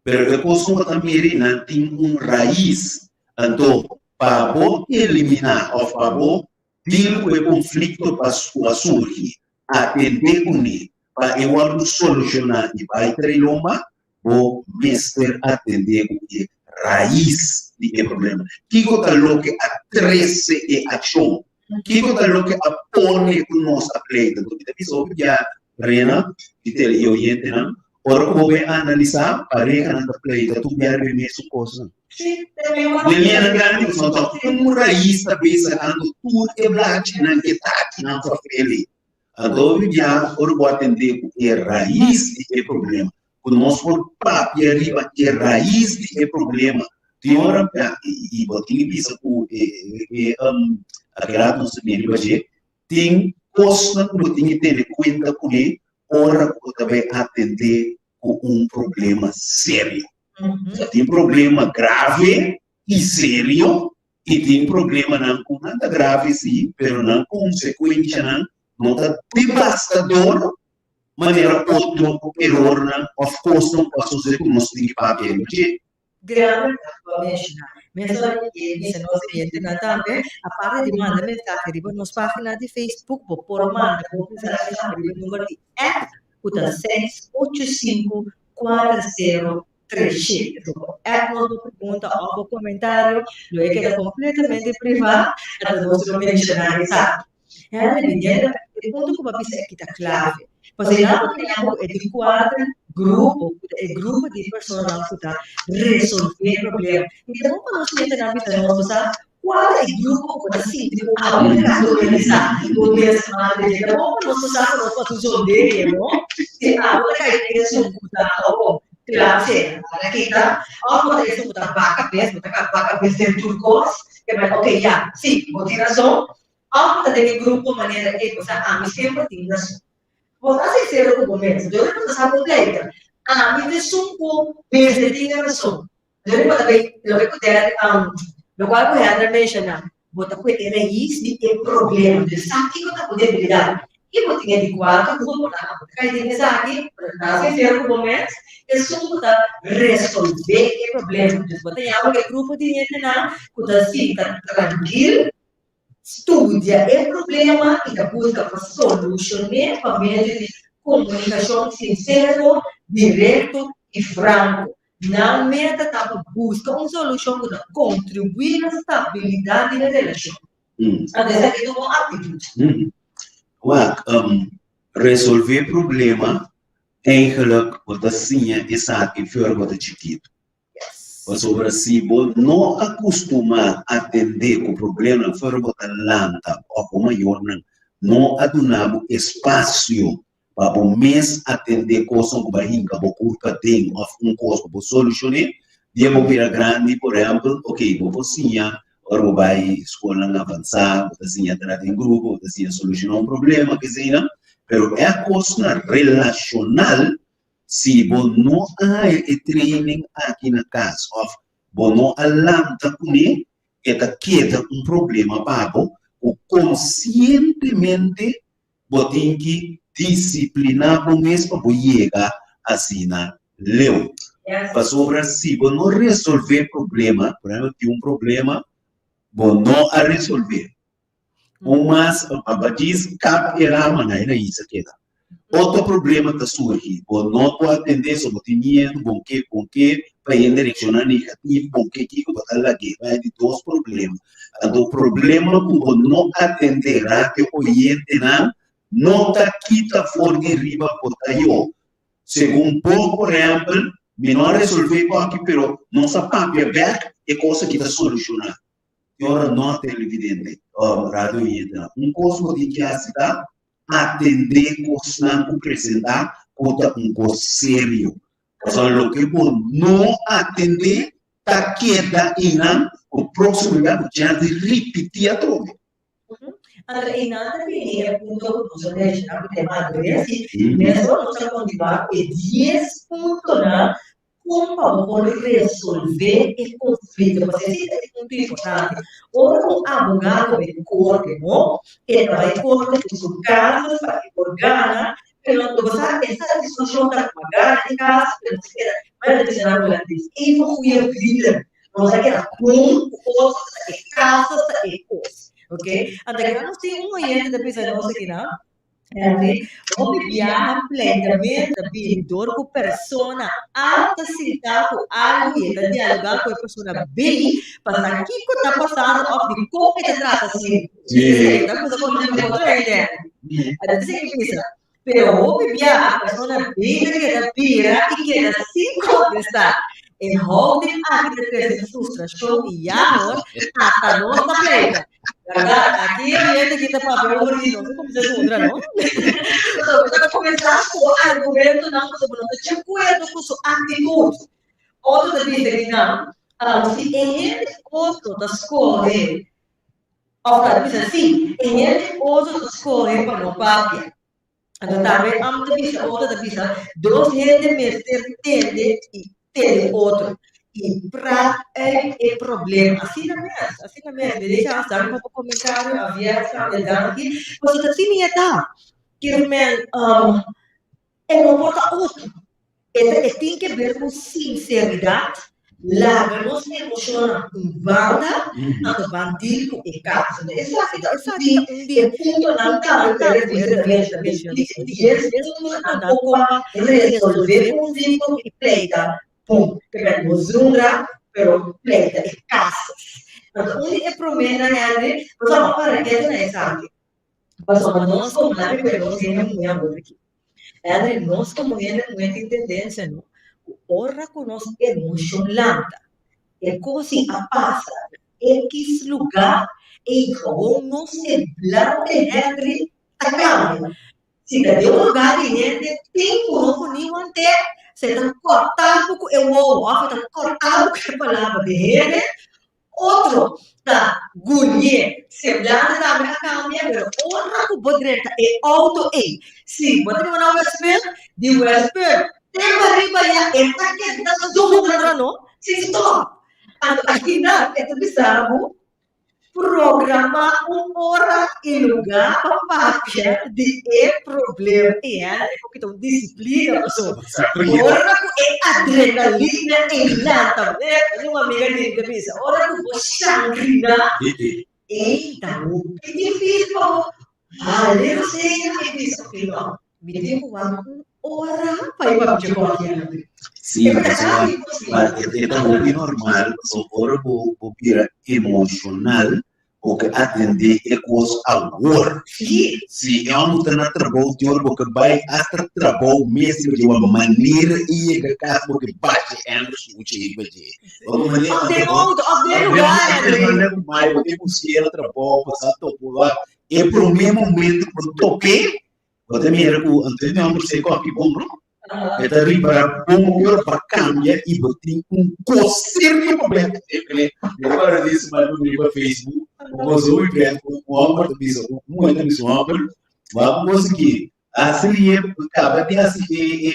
E: Pero e kos ku bo ta mira einan tin un rais. Anto, pa bo eliminá òf pa bo deal ku e konflikto pa ku a surgi, atendé kuné pa e wòrdu solushoná i bai trae lomba, bo mester atendé ku e rais di e problema. Kiko ta loke a trese e akshon? Kiko ta loke a pone ku nos a pleita? Anto mi ta bisa hopi bia, Rena i tele i oyentenan, ora ku bo bai analisá, parehanan ta pleita tur bia riba e mesun kosnan. Den lianan grandi ku no ta un rais ta bay sakando tur e blachinan, e takinan fafeli. Anto hopi bia ora bo atendé ku e rais di e problema, ku nos por papia riba e rais di e problema, tin ora i bo tin ki bisa ku e akela nos ta bini riba dje, tin kosnan ku bo tin ki tene kuenta kuné ora ku bo ta bai atendé ku un problema serio. Tin problema grave i serio i tin problemanan ku nan ta grave si, pero nan konsekuenshanan no ta devastador manera otro erornan òf kosnan ku a sosodé ku nos tin ki papia riba dje.
C: Grave ku a menshoná. Mesora mi ke bisa nos oyentenan tambe, aparte di manda mensahe riba nos página di Facebook, bo por manda bo mensahe tambe riba e number di app. ku ta seis ocho sinku kuater sero tres shete. So bo app nos bo pregunta òf bo komentario lo e keda kompletamente privá, anto nos lo menshoná esaki. Henry, biniendo e punto ku bo a bisa aki ta klave. Pasobra ya bo ta ku e di kuater grupo, ku ta e grupo di personanan ku ta resolvé problema. I ta bon pa nos hendenan bisa nos, bo sa kua ta e grupo ku bo ta sinti ku abo ta kategorisá bo mes madre dje. Ta bon pa nos sa ku nos por haci un sondeo, no? Si abo ta kai den esun ku ta oh, kla, si, a kita, òf bo ta esun ku ta baka bes, bo ta baka bes den tur kos, ke bai, ok, ya, si, bo tin rason. Òf bo ta den e grupo manera e bo sa ami semper tin rason. Bo ta sinsero ku bo mes. Dor bo ta sa bo pleita. Ami ta esun ku mester tin e rason. Dor bo ta bay loke ku Derry lokual ku Henry a menshoná, bo ta kue e rais di e problema. Bo sa kiko ta bo debilidat i bo tin e di kuater grupo nan. Abo ta kai den esaki, pero ta sinsero ku bo mes, esun ku ta resolvé e problema. Dus bo ta yama ku e grupo di hendenan ku ta sinta trankil Studia e problema i ta buska pa solushon'é pa medio di komunikashon sinsero, direkto i franko. Nan meta ta pa buska un solushon ku ta kontribuí na stabilidat di e relashon. Anto esaki ta un bon aktitut.
E: Wak, resolvé problema eigenlijk bo ta siña esaki for bo ta chikitu. Pasobra si bo no a kustumá atendé ku problemanan for bo ta lanta òf bo mayornan no a duna bo espasio pa bo mes atendé kosnan ku bo a hinka bo kurpa den òf un kos ku bo solushoné, dia bo bira grandi, por ehèmpel, oke, bo por siña ora bo bai skolnan avansá, bo ta siña trata den grupo, bo ta siña solushoná un problema, keseinan, pero e kosnan relashonal Si bo no a haña e training aki na kas òf bo no a lanta kuné, e ta keda un problema pa bo ku konsientemente bo tin ki disipliná bo mes pa bo yega asina leu. Pasobra si bo no resolvé problema, por ehèmpel tin un problema bo no a resolvé, Un mas pa djis kap e rama na e rais a keda. Otro problema ta surgi, bo no por atende so bo tin miedu, bon ke bon ke pa hende reakshoná negativo, bon ke kiko bo ta lag'é bai di dos problema. Anto problema ku bo no atende radio oyentenan no ta kita for di riba bo ta yo. Segun bo por ehèmpel mi no a resolvé ku aki pero nos a papia bèk e kos aki ta solushoná. Ki ora no televidente o radio oyentenan, un kos bo tin ki hasi ta atendé kosnan ku presentá ku ta un kos serio. Pasobra loke bo no atendé ta keda einan ku próksimo bia bo chèns di ripití atrobe.
C: Anto einan ta bini e punto ku nos a menshoná ku tema adresi, mesora nos ta kontinuá ku e dies puntonan Kon pa bo por resolvé e konflikto? Pasobra esei ta e punto importante. Ora ku un abogado bai korte, no? E ta bai korte ku su kaso pa e por gana, pero bo sa e satisfakshon ta ku a gana e kaso, pero nos a keda, manera ta bisa na hulandes, even goeie vrienden. Nos a keda bon ku otro, ta e kaso ta e kos. Oké? Anto keda nos tin un oyente ta bisa nos akinan. Henry, hopi biaha pleitament ta bini dor ku persona A ta sintá ku algu i e ta dialogá ku e persona B pa sa kiko ta pasando òf di kon e ta trata asina. Esei ta kusa ku mi otro hende, Henry. Anto ta sigui bisa, Pero hopi biaha persona B ta keda bira i keda sin kontestá. E houding aki ta trese frustrashon i ya hoor, ata nos ta pleita. Berdad, aki e hende ki ta papia over di nos a kuminsá zundra, no? Pasobra bo ta kuminsá ku bo argumentonan pasobra bo no ta di akuerdo ku su aktitut. Otro ta bisa di nan, si e hende otro ta skohe, òf ta bisa si e hende otro ta skohe pa no papia. Anto tambe am ta bisa otro ta bisa dos hende mester tende i tende otro i praat uit e problema. Asina mes, asina mes. Mi deja danki pa bo comentario, Avier tambe danki. Pasobra ta asina e ta. Kier men um e no por ta otro. E ta e tin ke ber ku sinseridat. Laga nos emoshonnan un banda, anto ban deal ku e kaso. Esaki ta un di e puntonan tambe ku e revista ta menshoná. Dies puntonan kon pa resolvé konflikto i pleita bon. Kebè no zundra, pero pleita e kaso. Anto un di e proménan, Henry, pasobra bo para ketu na esaki. Pasobra nos komo nan riba nos hende muhé awor aki. Henry, nos komo hende muhé tin tendensia no, ku ora ku nos emoshon lanta, e kos i a pasa na ekis lugá, ei gewoon nos semblante, Henry, ta kambia. Si ta den un lugá di hende tin ku no por ni want'é, se ta kòrtá bo ku e wowo òf e ta kòrtá bo ku e palabra di hende. Otro ta gulié. Semblante tambe a kambia, pero ora ku bo drenta e outo ei, si bo ta biba na Westpunt, di Westpunt te pariba ya e ta keda zundra no, sin stòp. Anto akinan e ta bisa bo Programá un ora i lugá pa papia di e problema. E hende ku kita un disiplina pasobra ora ku e adrenalina ei lanta, mi un amiga di mi ta bisa, ora ku bo shangrina, ei ta hopi difísil pa bo hale rosea i bisa, ok no, mi tin ku wak un ora pa e papia ku hende.
E: Sí, pasobra e ta hopi normal, pasobra ora bo bo bira emoshonal, bo ke atendé e kos awor. Si e hòmber ta na trabou, tin ora bo ke bai asta trabou mes riba dje, wak manera e yega kas bo ke basha e hèmber sushi riba dje.
C: Òf den outo, òf den lugar.
E: Manera ku bai bo tin busk'é na trabou, pasá topo, wak e promé momento ku bo top'é, Bo ta mira ku Antonio Amor se kopi bon, no? E ta ripará bon ora pa kambia i bo tin un kos serio pa bek. Mi a di semana ku riba Facebook, un kos hopi bek ku un hòmber ta bisa, un muhé ta bisa un hòmber, wak un kos aki, hasi rie kaba di hasi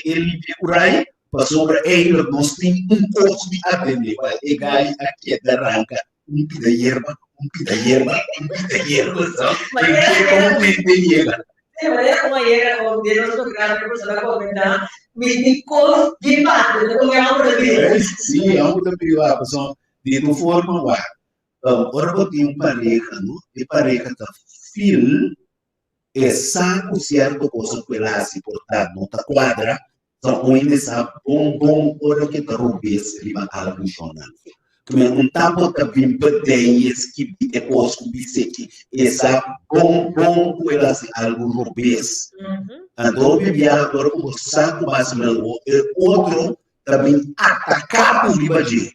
E: e limpia ku rai, pasobra eigenlijk nos tin un kos di atendé. Wèl, e gai a keda ranka un pida yerba, un pida yerba, un pida yerba, sa? En ke momento e yega?
C: De manera como ayer o de nos programa que persona comenta, mi tin cos di parte, no con hambre di.
E: Sí, hambre ta priva, pasobra di tu forma wak. Ora bo tin un pareha, no? E pareha ta feel e sa ku sierto cosa ku el a hasi por ta no ta kuadra, sa un hende sa bon bon ora ke ta robes riba algu shonnan. Kme un ta bo ta bin bedei skibi e kos ku bis'é ki e sa bon bon ku el hasi algu robes. Anto hopi biaha ora ku bo sa ku bo hasi algu e otro ta bin ataká bo riba dje.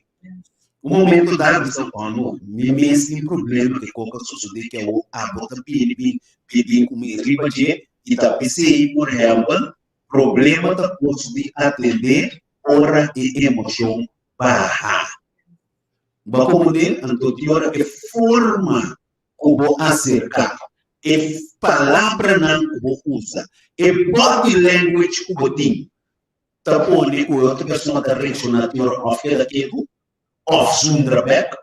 E: Un momento dado bisa, oh no, mi mes tin problema ke koka sosode ke awor abo ta bini bin bin ku mi riba dje i ta p'esei, por ehèmpel, problema ta kos di atendé ora e emoshon baha. Bo a komprendé? Anto di ora e forma ku bo aserká, e palabranan ku bo usa, e body language ku bo tin, ta pone ku e otro persona ta reakshoná di ora òf keda ketu, òf zundra bèk,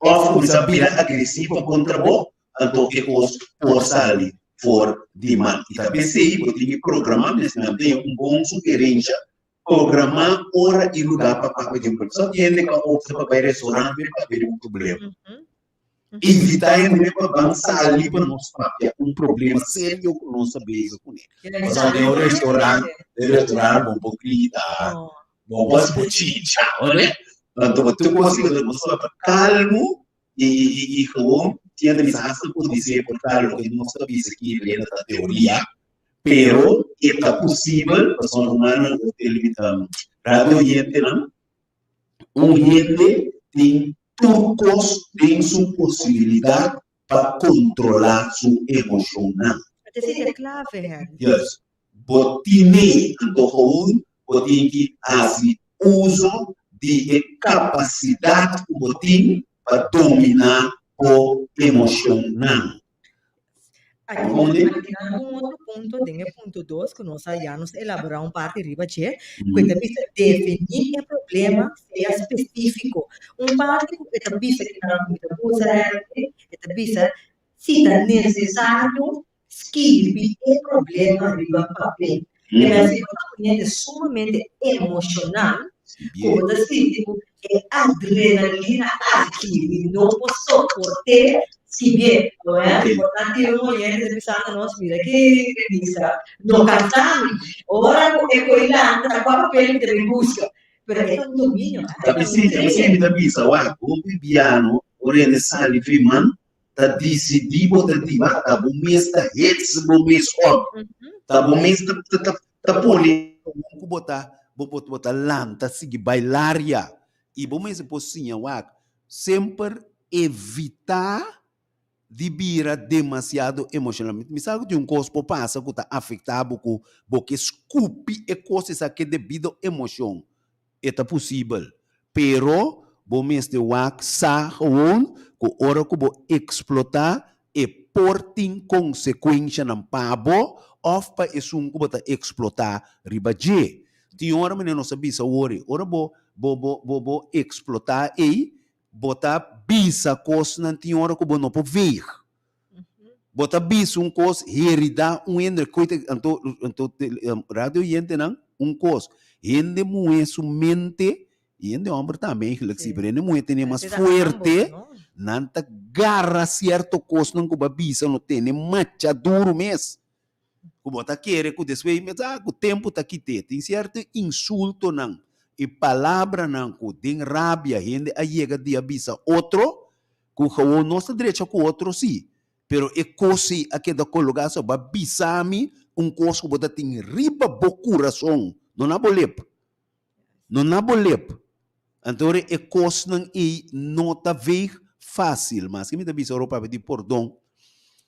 E: òf kuminsá bira agresivo kontra bo, anto e kos por sali for di man. I ta p'esei bo tin ki programá mes nan den un bon sugerensha, programá ora i lugá pa papia di un problema. Sa hende ku a opta pa bai restaurant pa papia di un problema. Invitá hende pa ban sali pa nos papia un problema serio ku nos ta bezig kuné. Pasobra den un restaurant, den restaurant bo por grita, bo por hasi bochincha, oné? Anto tur kos ku nos ta kalmu i i gewoon tin hende bisa hasta podisé por ta loke nos ta bisa aki riba ta teoria, pero e ta posibel pasobra rumannan ku radio oyentenan Un hende tin tur kos den su posibilidat pa kontrolá su emoshonnan.
C: Esei ta klave, Henry.
E: Yes. Bo tine, anto gewoon bo tin ki hasi uso di e kapasidat ku bo tin pa dominá bo emoshonnan.
C: Aki nan un otro punto den e punto dos ku nos a ya nos elaborá un parti riba dje, ku e ta bisa definí e problema sea spesífiko. Un parti ku e ta bisa ki nan ku mi ta usa realmente, e ta bisa si ta nesesario skirbi e problema riba papel. E mester ta un hende sumamente emoshonal ku bo ta sinti ku. E adrenalina aki mi no por soport'é skibié. Oe, por ta tin un oyente ta bisando nos, mira ki revista, no kansa mi. Ora ku e ko'i lanta ta kua papel mi ta bin buska. Pero e ta un dominio, eh?
E: Ta p'esei, ta p'esei mi ta bisa, wak, hopi biano ora hende sali fi man, ta disidí bo ta di, wak, ta bo mes ta hets bo mes op. Ta bo mes ta, ta, ta, ta pone. Ku bo ta, bo, bo, bo ta lanta sigui bai laria. I bo mester por siña, wak, semper evitá di bira demasiado emocional. Mi sa ku tin un kos por pasa ku ta afektá bo ku bo ke skupi e kos esaki debido emocion. E ta posibel. Pero bo mester wak sa gewoon ku ora ku bo eksplotá e por tin konsekuenshanan pa bo òf pa esun ku bo ta eksplotá riba dje. Tin ora manera nos a bisa wor, ora bo bo bo bo eksplotá ei, Bo ta bisa kosnan tin ora ku bo no por veeg. Bo ta bisa un kos, heridá un hende. Koite, anto, anto radio oyentenan, un kos, hende muhé su mente, i hende hòmber tambe eigenlijk si, pero hende muhé tene mas fuerte, nan ta gara sierto kosnan ku bo a bisa, no tene macha duru mes. Ku bo ta kere ku despues mi sa ku tempu ta kit'é. Tin sierto insultonan i palabranan ku den rabia hende a yega di a bisa otro ku gewoon nos ta drecha ku otro sí, pero e kos ei a keda kologá so bo a bisa mi un kos ku bo ta tin riba bo kurason, no na bo lep. No na bo lep. Anto ora e kosnan ei no ta veeg fásil. Maske mi ta bisa ora bo papia di pordon,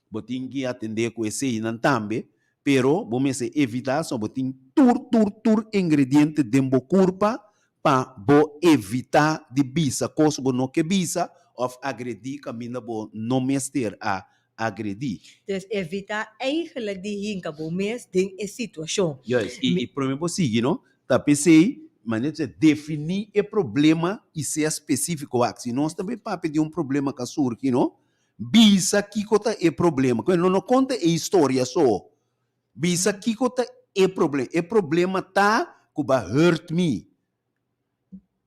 E: bo tin ki atendé ku eseinan tambe, pero bo mester evitá so bo tin tur tur tur ingrediente den bo kurpa pa bo evitá di bisa kos bo no ke bisa òf agredí kaminda bo no mester a agredí.
C: Dus evitá eigenlijk di hinka bo mes den e situashon.
E: Juist, i promé bo sigui no, ta p'esei manera ta definí e problema i sea spesífiko. Wak, si nos ta bay papia di un problema ku a surgi no, bisa kiko ta e problema. Ku no no konta e historia so, bisa kiko ta e problema. E problema ta ku bo a hurt mi.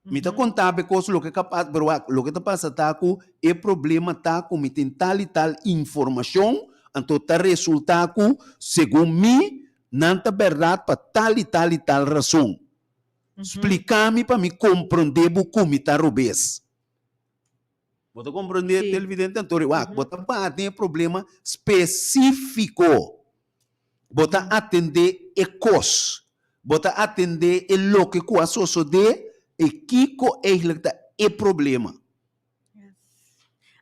E: Mi ta konta bo e kos loke ka pasa, pero wak, loke ta pasa ta ku e problema ta ku mi tin tal i tal informashon, anto ta resulta ku segun mi nan ta bèrdat pa tal i tal i tal rason. Splika mi pa mi komprondé bo ku mi ta robes. Bo ta komprondé, televidente? Anto wak, bo ta baha den e problema spesífiko. Bo ta atendé e kos. Bo ta atendé e loke ku a sosodé i kiko eigentlik ta e problema.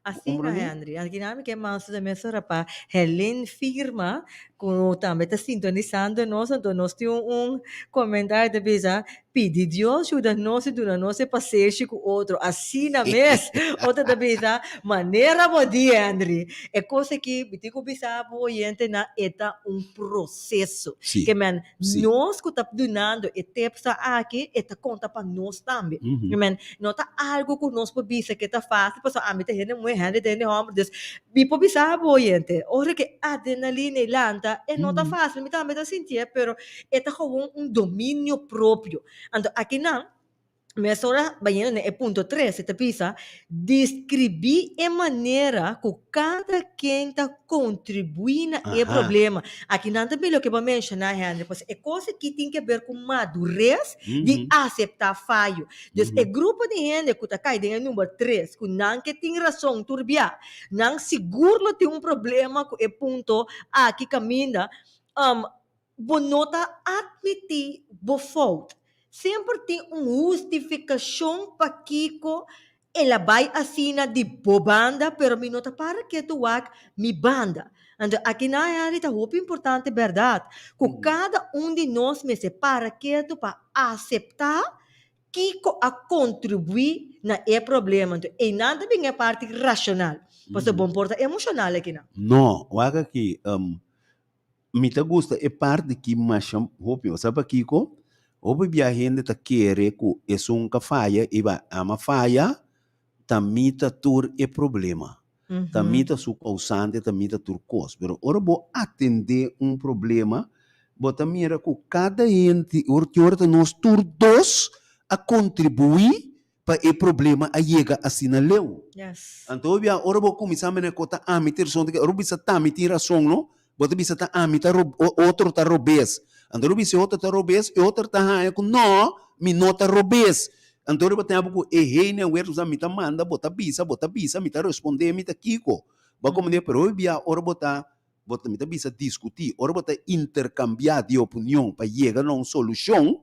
C: Asina, Henry. Aki nan mi ke manda su mesora pa Helen Firma, ku tambe ta sintonisando nos. Anto nos tin un komentario ta bisa, Pidi Dios yuda nos i duna nos e pasenshi ku otro. Asina mes! Otro ta bisa, Manera bo di, Henry. E kos aki, mi tin ku bisa bo oyentenan, e ta un proseso.
E: Sí,
C: Ke men,
E: sí.
C: nos ku ta dunando e tipsnan aki, e ta konta pa nos tambe.
E: Mhm.
C: Ke men, no ta algu ku nos por bisa ke ta fásil, pasobra ami ta hende muhé, Henry ta hende hòmber. Dus, mi por bisa bo oyente, ora ku e adrenalina ei lanta, e no ta fásil. Mi tambe ta sintié, pero E ta gewoon un dominio propio. Anto akinan, mesora bayendo na e punto tres, e ta bisa, describí e manera ku kada ken ta kontribuí na e problema. Akinan ta bin loke bo a menshoná, Henry, pasobra e kos aki tin ke ber ku madures di aseptá fayo. Dus e grupo di hende ku ta kai den e number tres, ku nan ke tin rason tur bia, nan sigur lo tin un problema ku e punto aki kaminda Bo no ta atmití bo fout. Semper tin un hustifikashon pakiko el a bai asina di bo banda, pero mi no ta para ketu wak mi banda. Anto aki na Henry ta hopi importante bèrdat, ku kada un di nos mester para ketu pa aseptá kiko a kontribuí na e problema. Anto einan ta bin e parti rashonal, pasobra bo no por ta emoshonal akinan.
E: No, wak aki, Mi ta gusta e parti ki masha hopi. Bo sa pakiko? Hopi bia hende ta kere ku esun ka faya i ba ama faya, ta mi ta tur e problema. Ta mi ta su kousante, ta mi ta tur kos. Pero ora bo atendé un problema, bo ta mira ku kada hende, ora ta nos tur dos a kontribuí. pa e problema a yega asina leu.
C: Yes.
E: Anto bia ora bo kuminsá mene ku ta ami tin rason, ora bo bisa ta mi tin rason no, bo ta bisa ta ami ta ro otro ta robes. Anto ora bo bisa e otro ta robes, e otro ta haña ku no, mi no ta robes. Anto riba tempu ku e hende a wèr mi ta manda, bo ta bisa, bo ta bisa, mi ta respondé, mi ta kiko. Bo a komprendé? Pero hopi bia ora bo ta bo ta mi ta bisa diskutí, ora bo ta interkambiá di opinion pa yega na un solushon,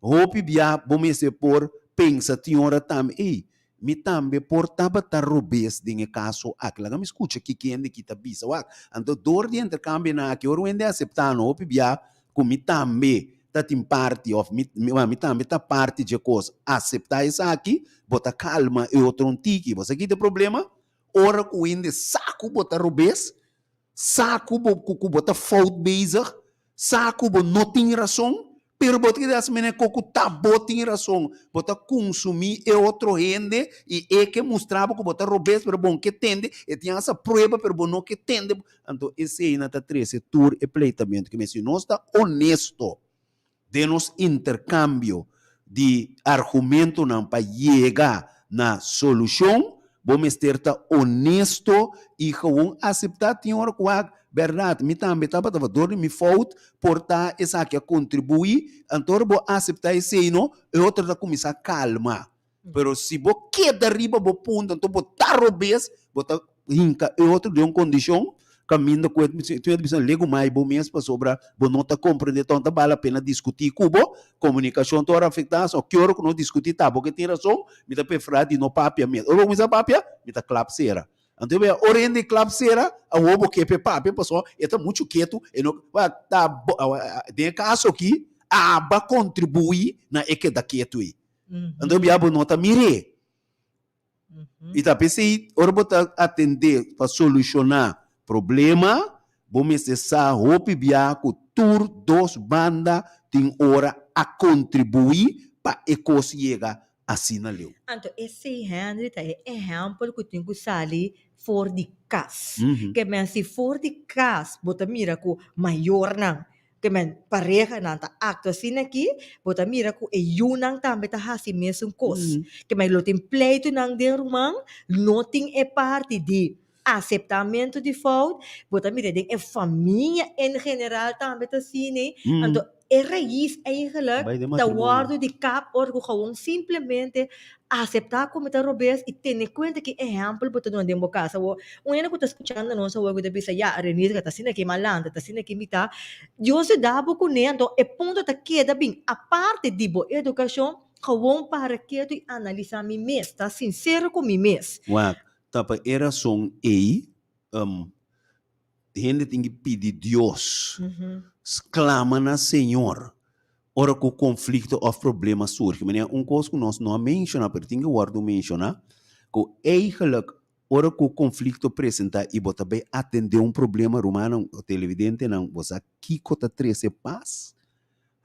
E: Hopi bia bo mester por pensa tin ora tambe, ey, mi tambe por tabata robes den e kaso aki. Laga mi skucha ki kende ki ta bisa. Wak, anto dor di interkambionan aki, ora un hende aseptá no, hopi bia ku mi tambe ta tin parti òf mi, mi tambe ta parti dje kos, aseptá esaki, bo ta kalma e otro un tiki. Bo sa ki ta e problema? Ora ku hende sa ku bo ta robes, Sa ku bo ku bo ta fout bezig, sa ku bo no tin rason, pero bo ta keda hasi manera ku ku ta bo tin rason. Bo ta kunsumí e otro hende i e ke mustra bo ku bo ta robes, pero bo no ke tende, e tin hasta prueba pero bo no ke tende. Anto esei nan ta trese tur e pleitamentu. Ke si nos ta honesto den nos interkambio di argumentonan pa yega na solushon, bo mester ta honesto i gewoon aseptá tin ora ku wak, bèrdat, mi tambe tabata dor di mi fout, por ta esaki a kontribuí, anto ora bo aseptá esei no, e otro ta kuminsá kalma. Pero si bo keda riba bo punto, anto bo ta robes, bo ta hinka e otro den un kondishon kaminda ku e ta bisa legu mai bo mes pasobra bo no ta komprende ton ta bal la pena diskutí ku bo, komunikashon ta ora afektá, so ki ora ku nos diskutí ta bo ke tin rason, mi ta preferá di no papia mes. Ora bo kuminsá papia, mi ta klap sera. Anto e ora hende klap sera, awor bo ke p'e papia pasobra e ta muchu ketu, e no ta bo den e kaso aki aba kontribuí na e keda ketu ei. Anto bia bo no ta mir'é. I ta p'esei ora bo ta atendé pa solushoná problema, bo mester sa hopi bia ku tur dos banda tin ora a kontribuí pa e kos yega asina leu.
C: Anto esei Henry ta e ehèmpel ku tin ku sali for di kas. Ke men si for di kas bo ta mira ku mayornan Ke men parehanan ta aktua asina aki, bo ta mira ku e yunan tambe ta hasi mesun kos. Ke men lo tin pleitunan den ruman, no tin e parti di aseptamentu di fout, bo ta mira den e famia en general tambe ta asina. Anto e rais eigenlijk ta wòrdu di kap ora ku gewoon simplemente aseptá ku mi ta robes i tene kuenta ki ehèmpel bo ta duna den bo kas. Awor, un hende ku ta skuchando nos awor ku ta bisa, ya, Renilka, ta asina ki mi a lanta, ta asina ki mi ta. Dios yuda bo kuné, anto e punto ta keda bin aparte di bo edukashon, gewoon para ketu i analisá mi mes, ta sinsero ku mi mes.
E: Wak, ta pa e rason ei, Hende tin ki pidi Dios, sklama na Señor ora ku konflikto òf problema surgi. Manera un kos ku nos no a menshoná pero tin ki wòrdu menshoná, ku eigelijk ora ku konflikto presentá i bo ta bai atendé un problema, rumannan, televidentenan, bo sa kiko ta trese pas?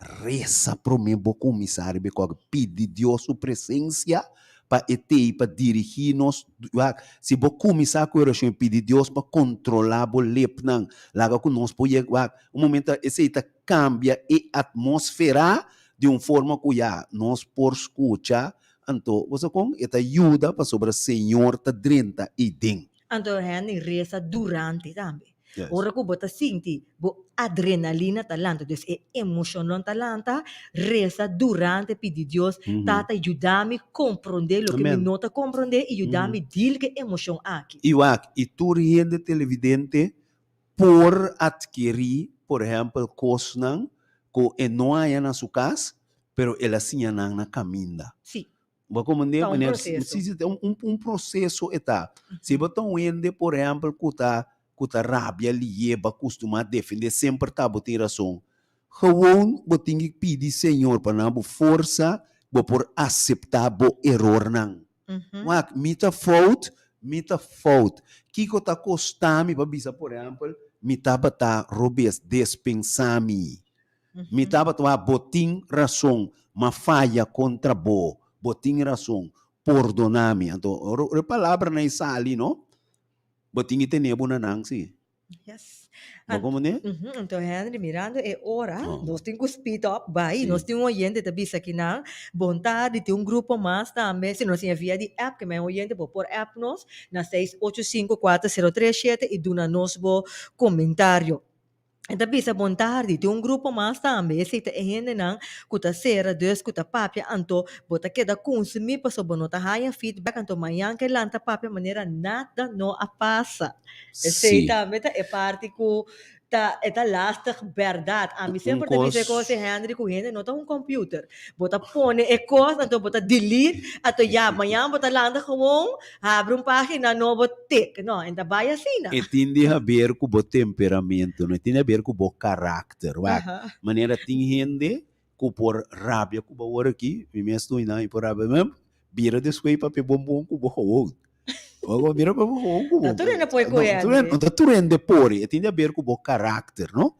E: Resa promé bo kuminsá riba e kòke. Pidi Dios su presensia pa e tei pa dirigí nos. Wak, si bo kuminsá ku e orashon i pidi Dios pa kontrolá bo lepnan, laga ku nos por yega, wak, un momento esei ta kambia e atmósfera di un forma ku ya nos por skucha. Anto, bo sa kon? E ta yuda pasobra Señor ta drenta eiden.
C: Anto hende resa durante tambe. Ora ku bo ta sinti bo adrenalina ta lanta, dus e emoshonnan ta lanta, resa durante pidi Dios, Tata yuda mi komprondé loke mi no ta komprondé i yuda mi deal ku e emoshon aki.
E: I wak, i tur hende televidente por atkerí, por ehèmpel, kosnan ku e no haña na su kas, pero el a siña nan na kaminda.
C: Sí.
E: Bo comprende?
C: Ta un
E: Meneer,
C: proceso.
E: Si, si, un, un, un proceso e ta. Si bo ta un hende, por ehempel, ku ta, ku ta rabia lié, bo a kustumá defendé, semper ta bo tin rason. Gewoon bo tin ki pidi Señor pa na bo forsa, bo por aseptá bo erornan. Wak, mi ta fout, mi ta fout. Kiko ta kosta mi pa bisa, por ehempel, mi tabata robes, despensá mi. Mi tabata wak, bo tin rason, m'a faya kontra bo, bo tin rason, pordoná mi. Anto, ora e palabranan ei sali, no, bo tin ki tene bo na nan, sí.
C: Yes.
E: Bo como ne?
C: Mhm, Anto Henry, mirando e ora,
E: Oh.
C: nos tin ku speed up bai.
E: Sí.
C: Nos tin un oyente ta bisa kinan. Bon tardi, tin un grupo mas tambe. Si nos tin via di app, ke men oyente bo por app nos na 6854037 i duna nos bo komentario. E ta bisa bon tardi, tin un grupo mas tambe, esei ta e hendenan ku ta sera dus ku ta papia, anto bo ta keda kunsumí pasobra bo no ta haña feedback, anto mañan ke lanta papia manera nada no a pasa. Esei
E: Sí.
C: tambe ta e parti ku ta e ta lastig bèrdat. Ami
E: Un
C: semper ta bisa e
E: kos
C: kos Henry ku hende no ta un computer. Bo ta pone e kos anto bo ta delete, anto ya mañan bo ta lanta gewoon Habri un pagina nobo tik. No, en ta bai asina.
E: E tin di haber ku bo temperamento, no e tin di haber ku bo karakter. Wak, manera tin hende ku por rabia ku bo awor aki, mi mes tu einan, mi por rabia, mi bira despues papia bon bon ku bo gewoon. Bo bira papia bon ku bo.
C: No tur hende por ku hende.
E: No ta tur hende por, e tin di haber ku bo karakter, no?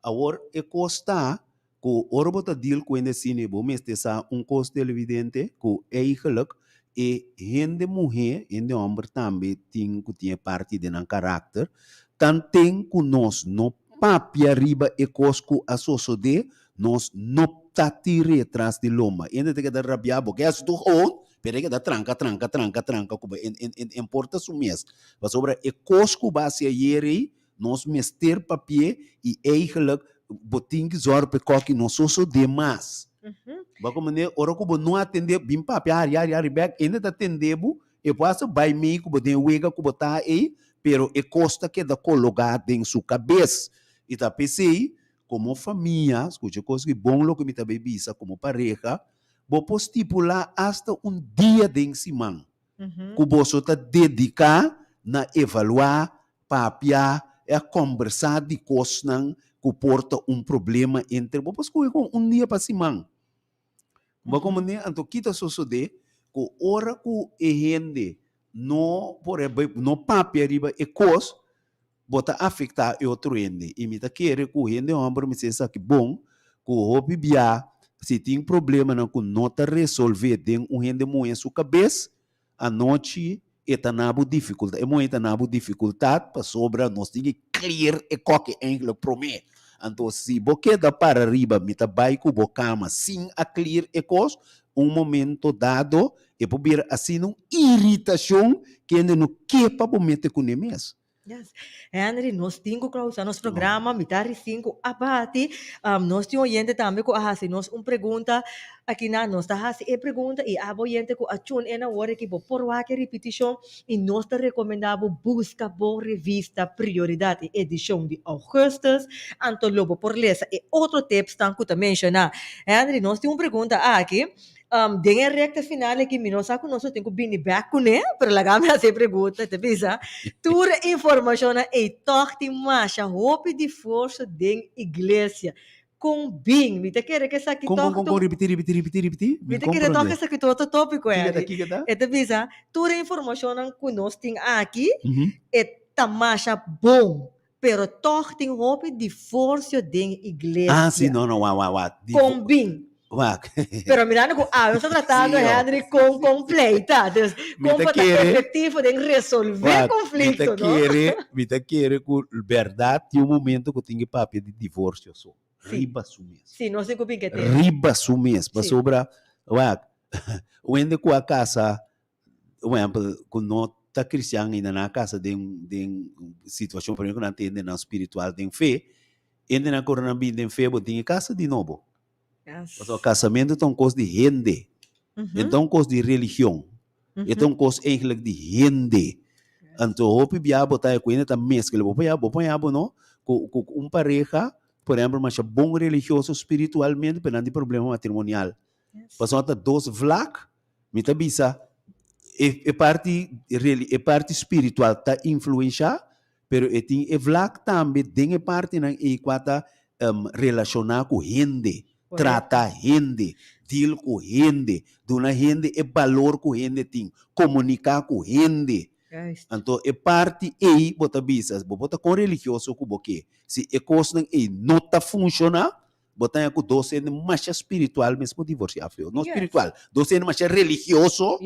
E: Awor e kos ta Ku ora bo ta deal ku hende asina bo mester sa un kos televidente ku eigenlijk e hende muhé, hende hòmber tambe tin ku tin e parti den nan karakter, tanten ku nos no papia riba e kos ku a sosodé, nos no ta tir'é tras di lomba. Hende ta keda rabiá, bo ke hasi tur gewoon, pero e keda tranka, tranka, tranka, tranka ku bo en por ta su mes. Pasobra e kos ku bo a hasi ayer ei Nos mester papié i eigenlijk bo tin ki zòrg pa e kòki no sosodé mas. Bo a komprendé? Ora ku bo no atendé, bin papia hari, hari, hari bèk, hende ta tendé bo, e por hasta bai mei ku bo den e wega ku bo ta ei, pero e kos ta keda kologá den su kabes. I ta p'esei, komo famia, skucha e kos ki bon loke mi ta bai bisa, komo pareha, bo por stipulá hasta un dia den siman ku boso ta dediká na evaluá, papia i a kòmbersá di kosnan ku por ta un problema entre bo. Por skohe kon un dia pa siman. Bo a komprendé? Anto ki ta sosodé? Ku ora ku e hende no por no papia riba e kos, bo ta afektá e otro hende. I mi ta kere ku hende hòmber mester esaki bon, ku hopi bia si tin problemanan ku no ta resolvé den un hende muhé su kabes, anochi e ta na bo difikultat, e muhé ta na bo difikultat pasobra nos tin ki clear e kòke eindelijk promé. Anto si bo keda para riba mi ta bai ku bo kama sin a clear e kos, un momento dado e por bira asina un iritashon kende no ke pa bo mete kuné mes.
C: Yes. Henry, nos tin ku klausa nos programa, mitar di sinku a bati. Um, nos tin oyente tambe ku a hasi nos un pregunta. Aki na nos ta hasi e pregunta i abo oyente ku a tune in awor aki bo por wak e ripitishon i nos ta rekomendá bo buska bo revista Prioridad e edishon di augustus. Anto lo bo por lesa e otro tipsnan ku ta menshoná. Henry, nos tin un pregunta aki. Um, den e recta final aki mi no sa ku nos lo tin ku bini bek kuné, pero laga mi hasi e pregunta, te bisa, tur e informashonnan ei tòg tin masha hopi diforsio den iglesia. Kon bin? Mi ta kere ku esaki
E: Kon, kon,
C: tòg
E: kon,
C: ta
E: kon, ripití, ripití, ripití, ripití.
C: Mi
E: Mi
C: ta kere tòg
E: komprondé.
C: esaki ta otro tópiko,
E: Kiko ta,
C: Henry.
E: kiko ta?
C: E ta bisa, tur e informashonnan ku nos tin aki,
E: Mhm.
C: e ta masha bon, Pero tòg tin hopi divorsio den
E: Ah, sí,
C: iglesia.
E: no, no, wak, wak, wak. Divo
C: Kon bin?
E: Wak.
C: Pero mirando ku awe nos ta tratando,
E: Sí, oh.
C: Henry, kon kon pleita. Dus,
E: Mi
C: kon
E: ta
C: pa ta
E: kere,
C: efektivo den resolvé
E: wak, mi ta
C: konflikto, no?
E: kere, mi ta kere ku bèrdat tin un momento ku tin ke papia di divorsio so.
C: Sí.
E: Riba su mes.
C: Sí, nos tin ku bin ke tema.
E: Riba su mes.
C: Sí.
E: Pasobra, wak, un hende ku a kasa un ehempel, ku no ta kristian ainda nan a kasa den den situashon promé ku nan ta hendenan spiritual den fe, hendenan ku ora nan bini den fe bo tin e kasa di nobo.
C: Yes.
E: Pasobra kasamentu ta un kos di hende, e no ta un kos di religion, e ta un kos eigenlijk di hende. Anto hopi bia bo ta ku hende ta meskla, bo por bo por haña bo no ku ku un pareha por ehempel masha bon religioso spiritualmente pero nan tin problema matrimonial. Pasobra ta dos vlak Mi ta bisa, e e parti reli e parti spiritual ta influenshá, pero e tin e vlak tambe den e partinan ei kua ta relashoná ku hende, trata hende, deal ku hende, duna hende e balor ku hende tin, komuniká ku hende. Anto e parti ei bo ta bisa, bo por ta kon religioso ku bo ke, si e kosnan ei no ta funshoná, Bo ta haña ku dos hende masha spiritual mes por divorsiá feo. No spiritual, dos hende masha religioso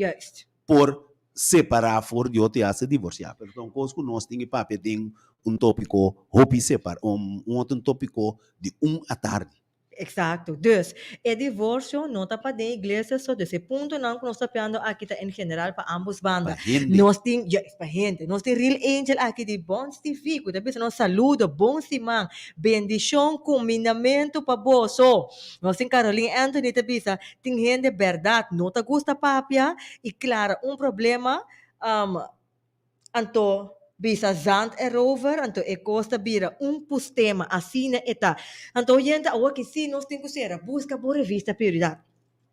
E: por separá for di otro i hasta divorsiá. Pero ta un kos ku nos tin ke papia den. un tópiko hopi separ, un otro tópiko di un atardi.
C: Exacto. Dus, e divorcio no ta pa den iglesia so, dus e puntonan cu nos ta papiando aki ta en general pa ambos banda.
E: Pa hende.
C: Nos tin, juist, pa hende. Nos tin Real Angel aki di Bonds TV cu ta bisa nos saludo, bon siman, bendicion, cumindamento pa boso. Nos tin Caroline Anthony ta bisa, tin hende berdad no ta gusta papia y clara un problema, um, Anto bisa zand erover, anto e kos ta bira un pustema, asina e ta. Anto oyente, awor ki si nos tin ku sera, buska bo revista Prioridad.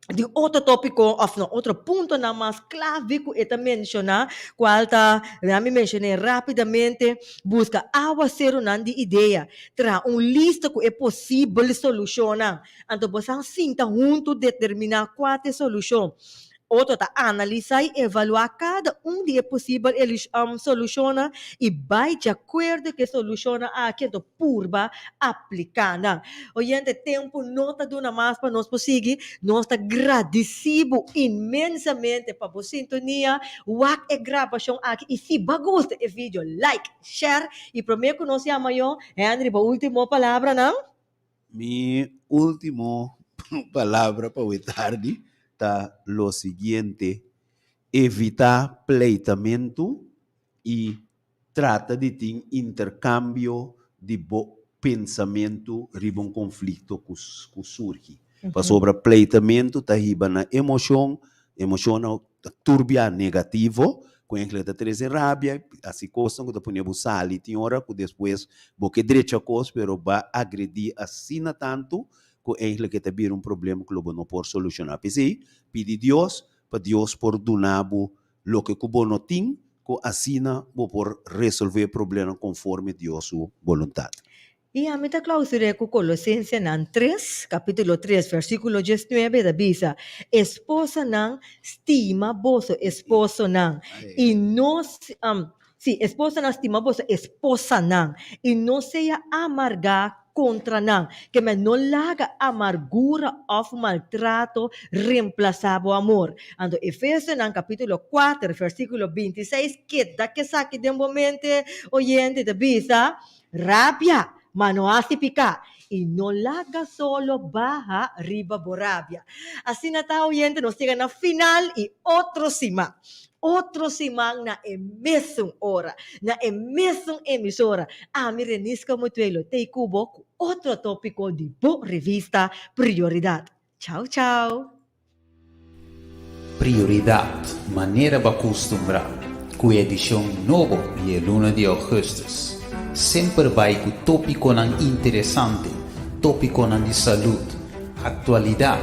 C: Di otro topiko of no, otro puntonan mas klave ku e ta menshoná, kual ta, laga mi menshoné rápidamente, buska awaseronan di idea, traha un lista ku e posibel solushonnan. Anto bo sa sinta huntu determiná kua ta e solushon. Otro ta analisá i evaluá kada un di e posibel solushonnan i bai di akuerdo ku e solushonnan aki anto purba apliká nan. Oyente, tempu no ta duna mas pa nos por sigui. Nos ta gradisí bo inmensamente pa bo sintonia. Wak e grabashon aki i si bo a gusta e video, like, share i promé ku nos yama yo, Henry, bo último palabranan?
E: Mi último palabra pa awe tardi ta lo siguiente, evitá pleitamentu i trata di tin interkambio di bo pensamentu riba un konflikto ku ku surgi. Pasobra pleitamentu ta hiba na emoshon, emoshonnan ta turbia negativo, ku enkele ta trese rabia, hasi kosnan ku ta pone bo sali. Tin ora ku despues bo ke drecha kos, pero bo a agredí asina tantu ku enkele ke ta bira un problema ku lo bo no por solushoná. P'esei, pidi Dios pa Dios por duna bo loke ku bo no tin, ku asina bo por resolvé e problema konforme Dios su boluntat.
C: I ami ta klausur'é ku Kolosensenan tres, kapítulo tres, versíkulo diesnuebe ta bisa, Esposanan, stima boso esposonan, i no, sí, esposanan, stima boso esposanan, i no sea amargá kontra nan, ke men no laga amargura òf maltrato remplasá bo amor. Anto Efesionan kapítulo kuater, versíkulo bintiseis, keda ku esaki den bo mente, oyente, ta bisa, Rabia, ma no hasi piká, i no laga solo baha riba bo rabia. Asina ta, oyente, nos yega na final i otro siman, otro siman na e mesun ora, na e mesun emisora, ami Renisca Mutuelo t'ei ku bo ku otro tópiko di bo revista Prioridad. Chau chau!
B: Prioridad, manera bo a custumbrá, cu e edicion nobo di e luna di augustus. Semper bai cu topiconan interesante, topiconan di salud, actualidad,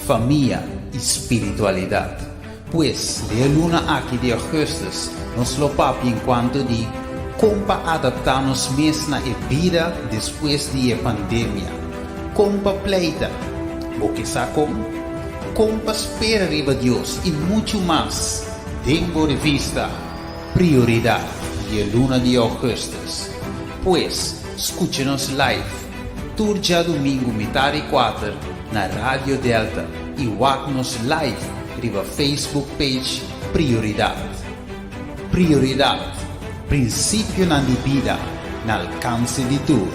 B: famia y spiritualidad. Pues, den e luna aki di augustus nos lo papia en cuanto di con pa adapta nos mes na e bida despues di e pandemia. Con pa pleita? Bo ke sa con? Con pa spera riba Dios y mucho mas den bo revista Prioridad di e luna di augustus. Pues, scucha nos live tur djadumingu mitar di cuater na Radio Delta y wak nos live riba Facebook page Prioridad. Prioridad, principionan di bida na alcance di tur.